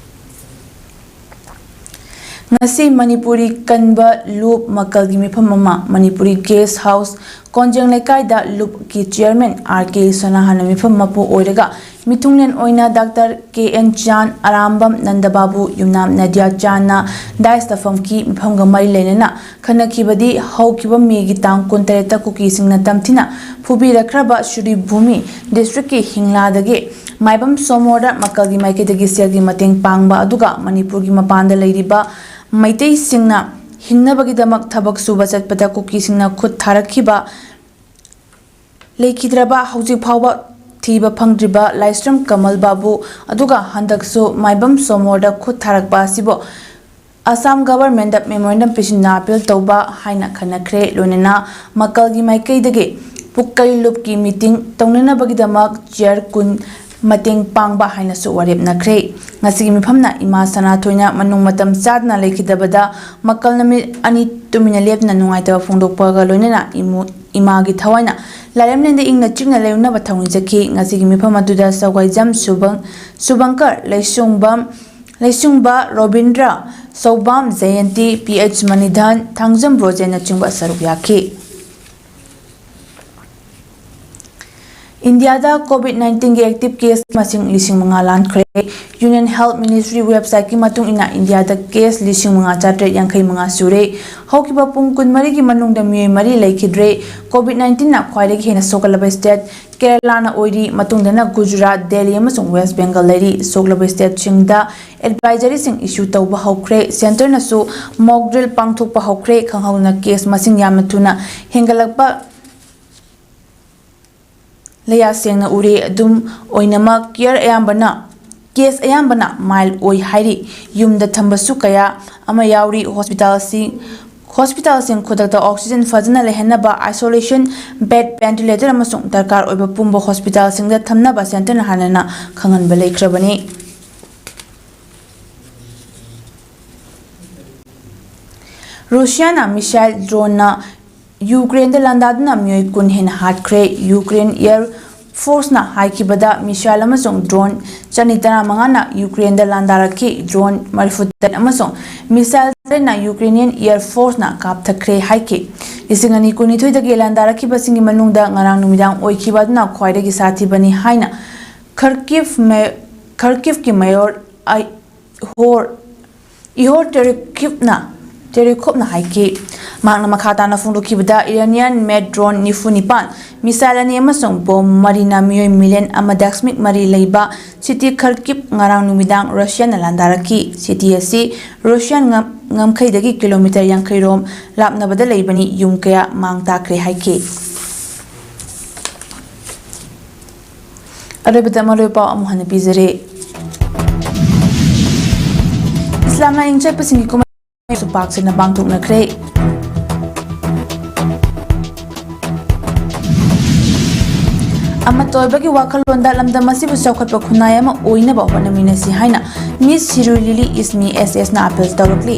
ꯉꯁꯤ ꯃꯅꯤꯄꯨꯔꯤ ꯀꯟꯕ ꯂꯨꯞ ꯃꯀꯜꯒꯤ ꯃꯤꯐꯝ ꯑꯃ ꯃꯅꯤꯄꯨꯔꯤ ꯒꯦꯁ ꯍꯥꯎꯁ ꯀꯣꯟꯖꯦꯡ ꯂꯩꯀꯥꯏꯗ ꯂꯨꯞꯀꯤ ꯆꯤꯌꯔꯃꯦꯟ ꯑꯥꯔ ꯀꯦ ꯁꯅꯥꯍꯟꯅ ꯃꯤꯐꯝ ꯃꯄꯨ ꯑꯣꯏꯔꯒ ꯃꯤꯊꯨꯡꯂꯦꯟ ꯑꯣꯏꯅ ꯗꯥꯛꯇꯔ ꯀꯦ ꯑꯦꯟ ꯆꯥꯟ, ꯑꯔꯥꯝꯕꯝ ꯅꯟꯗꯕꯥꯕꯨ, ꯌꯨꯝꯅꯥꯝ ꯅꯗꯤꯌꯥ ꯆꯥꯟꯅ ꯗꯥꯏꯁꯇ ꯐꯝꯈꯤ꯫ ꯃꯤꯐꯝꯒ ꯃꯔꯤ ꯂꯩꯅꯅ ꯈꯟꯅꯈꯤꯕꯗꯤ ꯍꯧꯈꯤꯕ ꯃꯦꯒꯤ ꯇꯥꯡ ꯀꯨꯟꯇꯔꯦꯠꯇ ꯀꯨꯀꯤꯁꯤꯡꯅ ꯇꯝꯊꯤꯅ ꯐꯨꯕꯤꯔꯛꯈ꯭ꯔꯕ ꯁ꯭ꯔꯤꯚꯨꯃꯤ ꯗꯤꯁꯇ꯭ꯔꯤꯛꯀꯤ ꯍꯤꯡꯂꯥꯗꯒꯤ ꯃꯥꯏꯕꯝ ꯁꯣꯃꯣꯔꯗ ꯃꯀꯜꯒꯤ ꯃꯥꯏꯀꯩꯗꯒꯤ ꯁꯦꯜꯒꯤ ꯃꯇꯦꯡ ꯄꯥꯡꯕ ꯑꯗꯨꯒ ꯃꯅꯤꯄꯨꯔꯒꯤ ꯃꯄꯥꯟꯗ ꯂꯩꯔꯤꯕ ꯃꯩꯇꯩꯁꯤꯡꯅ ꯍꯤꯡꯅꯕꯒꯤꯗꯃꯛ ꯊꯕꯛ ꯁꯨꯕ ꯆꯠꯄꯗ ꯀꯨꯀꯤꯁꯤꯡꯅ ꯈꯨꯠ ꯊꯥꯔꯛꯈꯤꯕ ꯂꯩꯈꯤꯗ꯭ꯔꯕ, ꯍꯧꯖꯤꯛ ꯐꯥꯎꯕ ꯊꯤꯕ ꯐꯪꯗ꯭ꯔꯤꯕ ꯂꯥꯏꯁ꯭ꯔꯝ ꯀꯃꯜ ꯕꯥꯕꯨ ꯑꯗꯨꯒ ꯍꯟꯗꯛꯁꯨ ꯃꯥꯏꯕꯝ ꯁꯣꯃꯣꯔꯗ ꯈꯨꯠ ꯊꯥꯔꯛꯄ ꯑꯁꯤꯕꯨ ꯑꯁꯥꯝ ꯒꯚꯔꯟꯃꯦꯟꯠꯇ ꯃꯦꯃꯣꯔꯦꯟꯗꯝ ꯄꯤꯁꯤꯟꯅ ꯑꯥꯄꯤꯜ ꯇꯧꯕ ꯍꯥꯏꯅ ꯈꯟꯅꯈ꯭ꯔꯦ꯫ ꯂꯣꯏꯅꯅ ꯃꯀꯜꯒꯤ ꯃꯥꯏꯀꯩꯗꯒꯤ ꯄꯨꯛꯀꯩ ꯂꯨꯞꯀꯤ ꯃꯤꯇꯤꯡ ꯇꯧꯅꯅꯕꯒꯤꯗꯃꯛ ꯆꯤꯌꯔ ꯀꯨꯟ ꯃꯇꯦꯡ ꯄꯥꯡꯕ ꯍꯥꯏꯅꯁꯨ ꯋꯥꯔꯦꯞꯅꯈ꯭ꯔꯦ꯫ ꯉꯁꯤꯒꯤ ꯃꯤꯐꯝꯅ ꯏꯃꯥ ꯁꯅꯥꯊꯣꯏꯅ ꯃꯅꯨꯡ ꯃꯇꯝ ꯆꯥꯗꯅ ꯂꯩꯈꯤꯗꯕꯗ ꯃꯀꯜ ꯅꯨꯃꯤꯠ ꯑꯅꯤ ꯇꯨꯃꯤꯟꯅ ꯂꯦꯞꯇꯅ ꯅꯨꯡꯉꯥꯏꯇꯕ ꯐꯣꯡꯗꯣꯛꯄꯒ ꯂꯣꯏꯅꯅ ꯏꯃꯨ-, ꯏꯃꯥꯒꯤ ꯊꯋꯥꯏꯅ ꯂꯥꯏꯔꯦꯝꯂꯦꯟꯗ ꯏꯪꯅ ꯆꯤꯛꯅ ꯂꯩꯔꯨꯅꯕ ꯊꯧꯅꯤꯖꯈꯤ꯫ ꯉꯁꯤꯒꯤ ꯃꯤꯐꯝ ꯑꯗꯨꯗ ꯁꯧꯒꯥꯏꯖꯝ ꯁꯨꯕꯪ-, ꯁꯨꯕꯪꯀꯔ, ꯂꯩꯁꯣꯡꯕꯝ ꯂꯩꯁꯨꯡꯕ ꯔꯣꯕꯤꯟꯗ꯭ꯔ, ꯁꯧꯕꯥꯝ ꯖꯌꯟꯇꯤ, ꯄꯤ ꯑꯩꯆ ꯃꯅꯤꯙꯟ, ꯊꯥꯡꯖꯝ ꯕ꯭ꯔꯣꯖꯦꯟꯅꯆꯤꯡꯕ ꯁꯔꯨꯛ ꯌꯥꯈꯤ꯫ ꯏꯟꯗꯤꯌꯥꯗ COVID nineteenꯒꯤ active case ꯃꯁꯤꯡ ꯂꯤꯁꯤꯡ ꯃꯉꯥ ꯂꯥꯟꯈ꯭ꯔꯦ꯫ Union Health Ministry websiteꯀꯤ ꯃꯇꯨꯡ ꯏꯟꯅ ꯏꯟꯗꯤꯌꯥꯗ case ꯂꯤꯁꯤꯡ ꯃꯉꯥ ꯆꯥꯇ꯭ꯔꯦꯠ ꯌꯥꯡꯈꯩ ꯃꯉꯥ ꯁꯨꯔꯦ꯫ ꯍꯧꯈꯤꯕ ꯄꯨꯡ ꯀꯨꯟꯃꯔꯤꯒꯤ ꯃꯅꯨꯡꯗ ꯃꯤꯑꯣꯏ ꯃꯔꯤ ꯂꯩꯈꯤꯗ꯭ꯔꯦ꯫ COVID nineteenꯅ ꯈ꯭ꯋꯥꯏꯗꯒꯤ ꯍꯦꯟꯅ ꯁꯣꯛꯍꯜꯂꯕ state ꯀꯦꯔꯂꯥꯅ ꯑꯣꯏꯔꯤ꯫ ꯃꯇꯨꯡꯗꯅ ꯒꯨꯖꯔꯥꯠ, ꯗꯦꯜꯂꯤ ꯑꯃꯁꯨꯡ ꯋꯦꯁ ꯕꯦꯡꯒꯜ ꯂꯩꯔꯤ꯫ ꯁꯣꯛꯂꯕ stateꯁꯤꯡꯗ advisoryꯁꯤꯡ issue ꯇꯧꯕ ꯍꯧꯈ꯭ꯔꯦ꯫ Centreꯅꯁꯨ mock drill ꯄꯥꯡꯊꯣꯛꯄ ꯍꯧꯈ꯭ꯔꯦ꯫ ꯈꯪꯍꯧꯗꯅ case ꯃꯁꯤꯡ ꯌꯥꯝꯅ ꯊꯨꯅ ꯍꯦꯟꯒꯠꯂꯛꯄ ꯂꯩꯌꯥ ꯁꯦꯡꯅ ꯎꯔꯦ꯫ ꯑꯗꯨꯝ ꯑꯣꯏꯅꯃꯛ, care ꯑꯌꯥꯝꯕꯅ, case ꯑꯌꯥꯝꯕꯅ mild ꯑꯣꯏ ꯍꯥꯏꯔꯤ꯫ ꯌꯨꯝꯗ ꯊꯝꯕꯁꯨ ꯀꯌꯥ ꯑꯃ ꯌꯥꯎꯔꯤ꯫ Hospitalꯁꯤꯡ, hospitalꯁꯤꯡ ꯈꯨꯗꯛꯇ oxygen ꯐꯖꯅ ꯂꯩꯍꯟꯅꯕ isolation bed, ventilator ꯑꯃꯁꯨꯡ ꯗꯔꯀꯥꯔ ꯑꯣꯏꯕ ꯄꯨꯝꯕ hospitalꯁꯤꯡꯗ ꯊꯝꯅꯕ centreꯅ ꯍꯥꯟꯅꯅ ꯈꯪꯍꯟꯕ ꯂꯩꯈ꯭ꯔꯕꯅꯤ꯫ ꯔꯨꯁꯤꯌꯥꯅ missile droneꯅ ꯌꯨꯀ꯭ꯔꯦꯟꯗ ꯂꯥꯟꯗꯥꯗꯨꯅ ꯃꯤꯑꯣꯏ ꯀꯨꯟ ꯍꯦꯟꯅ ꯍꯥꯠꯈ꯭ꯔꯦ꯫ Ukraine Air Forceꯅ ꯍꯥꯏꯈꯤꯕꯗ, missile ꯑꯃꯁꯨꯡ drone ꯆꯅꯤ ꯇꯔꯥꯃꯉꯥꯅ ꯌꯨꯀ꯭ꯔꯦꯟꯗ ꯂꯥꯟꯗꯥꯔꯛꯈꯤ꯫ Drone ꯃꯔꯤꯐꯨ ꯇꯔꯦꯠ ꯑꯃꯁꯨꯡ missile ꯇꯔꯦꯠꯅ Ukrainian Air Forceꯅ ꯀꯥꯞꯊꯈ꯭ꯔꯦ ꯍꯥꯏꯈꯤ꯫ ꯂꯤꯁꯤꯡ ꯑꯅꯤ ꯀꯨꯟꯅꯤꯊꯣꯏꯗꯒꯤ ꯂꯥꯟꯗꯥꯔꯛꯈꯤꯕꯁꯤꯡꯒꯤ ꯃꯅꯨꯡꯗ ꯉꯔꯥꯡ ꯅꯨꯃꯤꯗꯥꯡ ꯑꯣꯏꯈꯤꯕ ꯑꯗꯨꯅ ꯈ꯭ꯋꯥꯏꯗꯒꯤ ꯁꯥꯊꯤꯕꯅꯤ ꯍꯥꯏꯅ Kharkiv ꯃꯦ-, Kharkivꯀꯤ mayor ꯑꯥꯏ-, ꯍꯣꯔ ꯏꯍꯣꯔ ꯇꯦꯔꯦꯈꯤꯞꯅ, ꯇꯦꯔꯦꯈꯣꯞꯅ ꯍꯥꯏꯈꯤ꯫ ꯃꯍꯥꯛꯅ ꯃꯈꯥ ꯇꯥꯅ ꯐꯣꯡꯗꯣꯛꯈꯤꯕꯗ, Iranian made drone ꯅꯤꯐꯨ ꯅꯤꯄꯥꯟ, missile ꯑꯅꯤ ꯑꯃꯁꯨꯡ bomb ꯃꯔꯤꯅ ꯃꯤꯑꯣꯏ million ꯑꯃ ꯗꯁꯃꯤꯛ ꯃꯔꯤ ꯂꯩꯕ city Kharkiv ꯉꯔꯥꯡ ꯅꯨꯃꯤꯗꯥꯡ Russiaꯅ ꯂꯥꯟꯗꯥꯔꯛꯈꯤ꯫ City ꯑꯁꯤ Russian ꯉꯝ-, ꯉꯝꯈꯩꯗꯒꯤ kilometre ꯌꯥꯡꯈꯩ ꯔꯣꯝ ꯂꯥꯞꯅꯕꯗ ꯂꯩꯕꯅꯤ꯫ ꯌꯨꯝ ꯀꯌꯥ ꯃꯥꯡ ꯇꯥꯛꯈ꯭ꯔꯦ ꯍꯥꯏꯈꯤ꯫ ꯑꯔꯣꯏꯕꯗ ꯃꯔꯨꯑꯣꯏꯕ ꯄꯥꯎ ꯑꯃꯨꯛ ꯍꯟꯅ ꯄꯤꯖꯔꯤ꯫ ꯏꯁꯂꯥꯝ ꯂꯥꯏꯅꯤꯡ ꯆꯠꯄꯁꯤꯡꯒꯤ ꯀꯨꯝꯍꯩꯁꯨ ꯄꯥꯛ ꯁꯟꯅ ꯄꯥꯡꯊꯣꯛꯅꯈ꯭ꯔꯦ꯫ ꯑꯃꯠꯇ ꯑꯣꯏꯕꯒꯤ ꯋꯥꯈꯜꯂꯣꯟꯗ ꯂꯝꯗꯝ ꯑꯁꯤꯕꯨ ꯆꯥꯎꯈꯠꯄ ꯈꯨꯟꯅꯥꯏ ꯑꯃ ꯑꯣꯏꯅꯕ ꯍꯣꯠꯅꯃꯤꯟꯅꯁꯤ ꯍꯥꯏꯅ Miss Shirui Lily Ismi S Sꯅ appeal ꯇꯧꯔꯛꯂꯤ꯫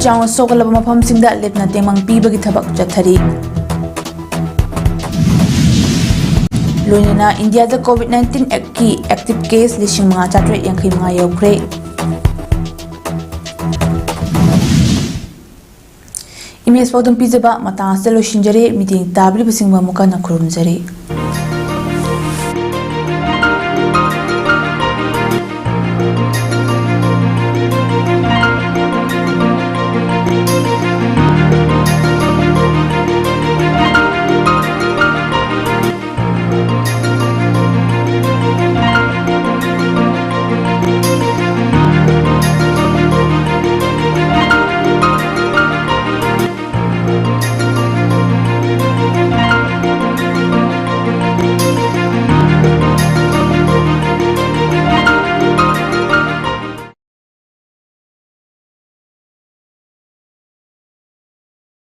ꯆꯥꯎꯅ ꯁꯣꯛꯍꯜꯂꯕ ꯃꯐꯝꯁꯤꯡꯗ ꯂꯦꯞꯅ ꯇꯦꯡꯃꯥꯡ ꯄꯤꯕꯒꯤ ꯊꯕꯛ ꯆꯠꯊꯔꯤ꯫ ꯂꯣꯏꯅꯅ ꯏꯟꯗꯤꯌꯥꯗ COVID nineteen ꯀꯤ active case ꯂꯤꯁꯤꯡ ꯃꯉꯥ ꯆꯥꯇ꯭ꯔꯦꯠ ꯌꯥꯡꯈꯩ ꯃꯉꯥ ꯌꯧꯈ꯭ꯔꯦ꯫ Image ꯄꯥꯎꯗꯝ ꯄꯤꯖꯕ ꯃꯇꯥꯡ ꯑꯁꯤꯗ ꯂꯣꯏꯁꯤꯟꯖꯔꯦ꯫ ꯃꯤꯠꯌꯦꯡ ꯇꯥꯕꯤꯔꯤꯕꯁꯤꯡꯕꯨ ꯑꯃꯨꯛ ꯍꯟꯅ ꯈꯨꯔꯨꯝꯖꯔꯤ꯫